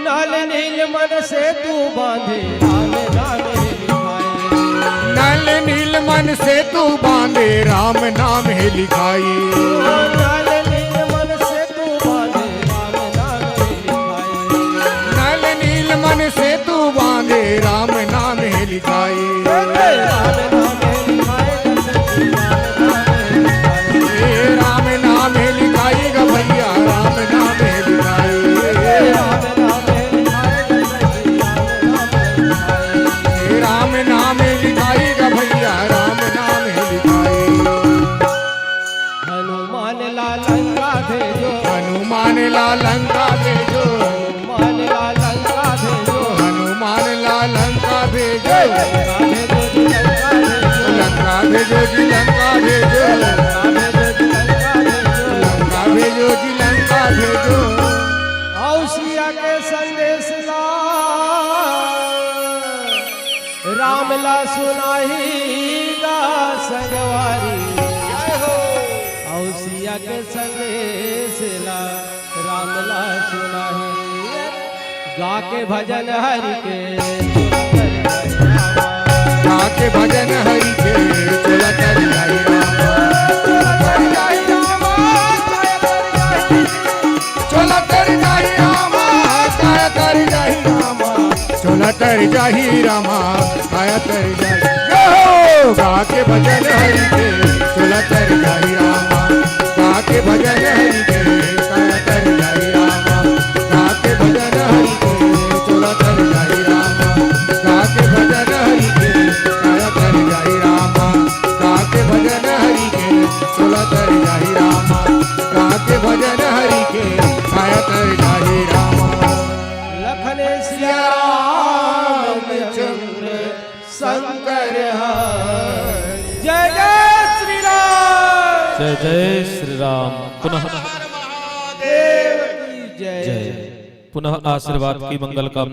नल नील मन सेतु बांधे, राम नाम हे लिखाए। नल नील मन सेतु बांधे, राम नाम हे लिखाए। नल नील मन सेतु बांधे, राम नाम हे लिखाए। नल नील मन सेतु बांधे, राम नाम हे लिखाए। राम नाम हे लिखाए, दशरथ जी, राम नाम हे लिखाए। हे राम नाम हे लिखाए गा भैया, राम नाम हे लिखाए। हे राम नाम हे लिखाए, दशरथ जी, राम नाम हे लिखाए। हे राम नाम हे लिखाए गा भैया, राम नाम हे लिखाए। हनुमान ला लंका भेजो। हनुमान ला लंका भेजो। हनुमान ला लंका भेजो। हनुमान ला लंका भेजो। लंका भेजो जी, लंका भेजो। लंका भेजो जी, लंका भेजो। लंका भेजो जी, लंका भेजो। लंका भेजो जी, लंका भेजो। औ सिया के संदेश ला राम ला सुनाही गा संगवारी। जय हो। औ सिया के संदेश ला राम ला सुनाही। गा के भजन हरि के, गा के भजन हरि के, चोला तर जाही रामा। चोला तर जाही रामा, काया तर जाही रामा। चोला तर जाही रामा, काया तर जाही। यो हो! गा के भजन हरि के, चोला तर जाही रामा। गा के भजन हरि के, काया तर जाही रामा। गा के भजन हरि के, चोला तर जाही रामा। गा के भजन हरि के, काया तर जाही रामा। गा के भजन हरि के, चोला तर जाही रामा। गा के भजन हरि के, काया तर जाही रामा। लखन सिया रामचंद्र शंकर हा जय जय श्री राम। पुनः जय। पुनः आशीर्वाद की मंगल कामना।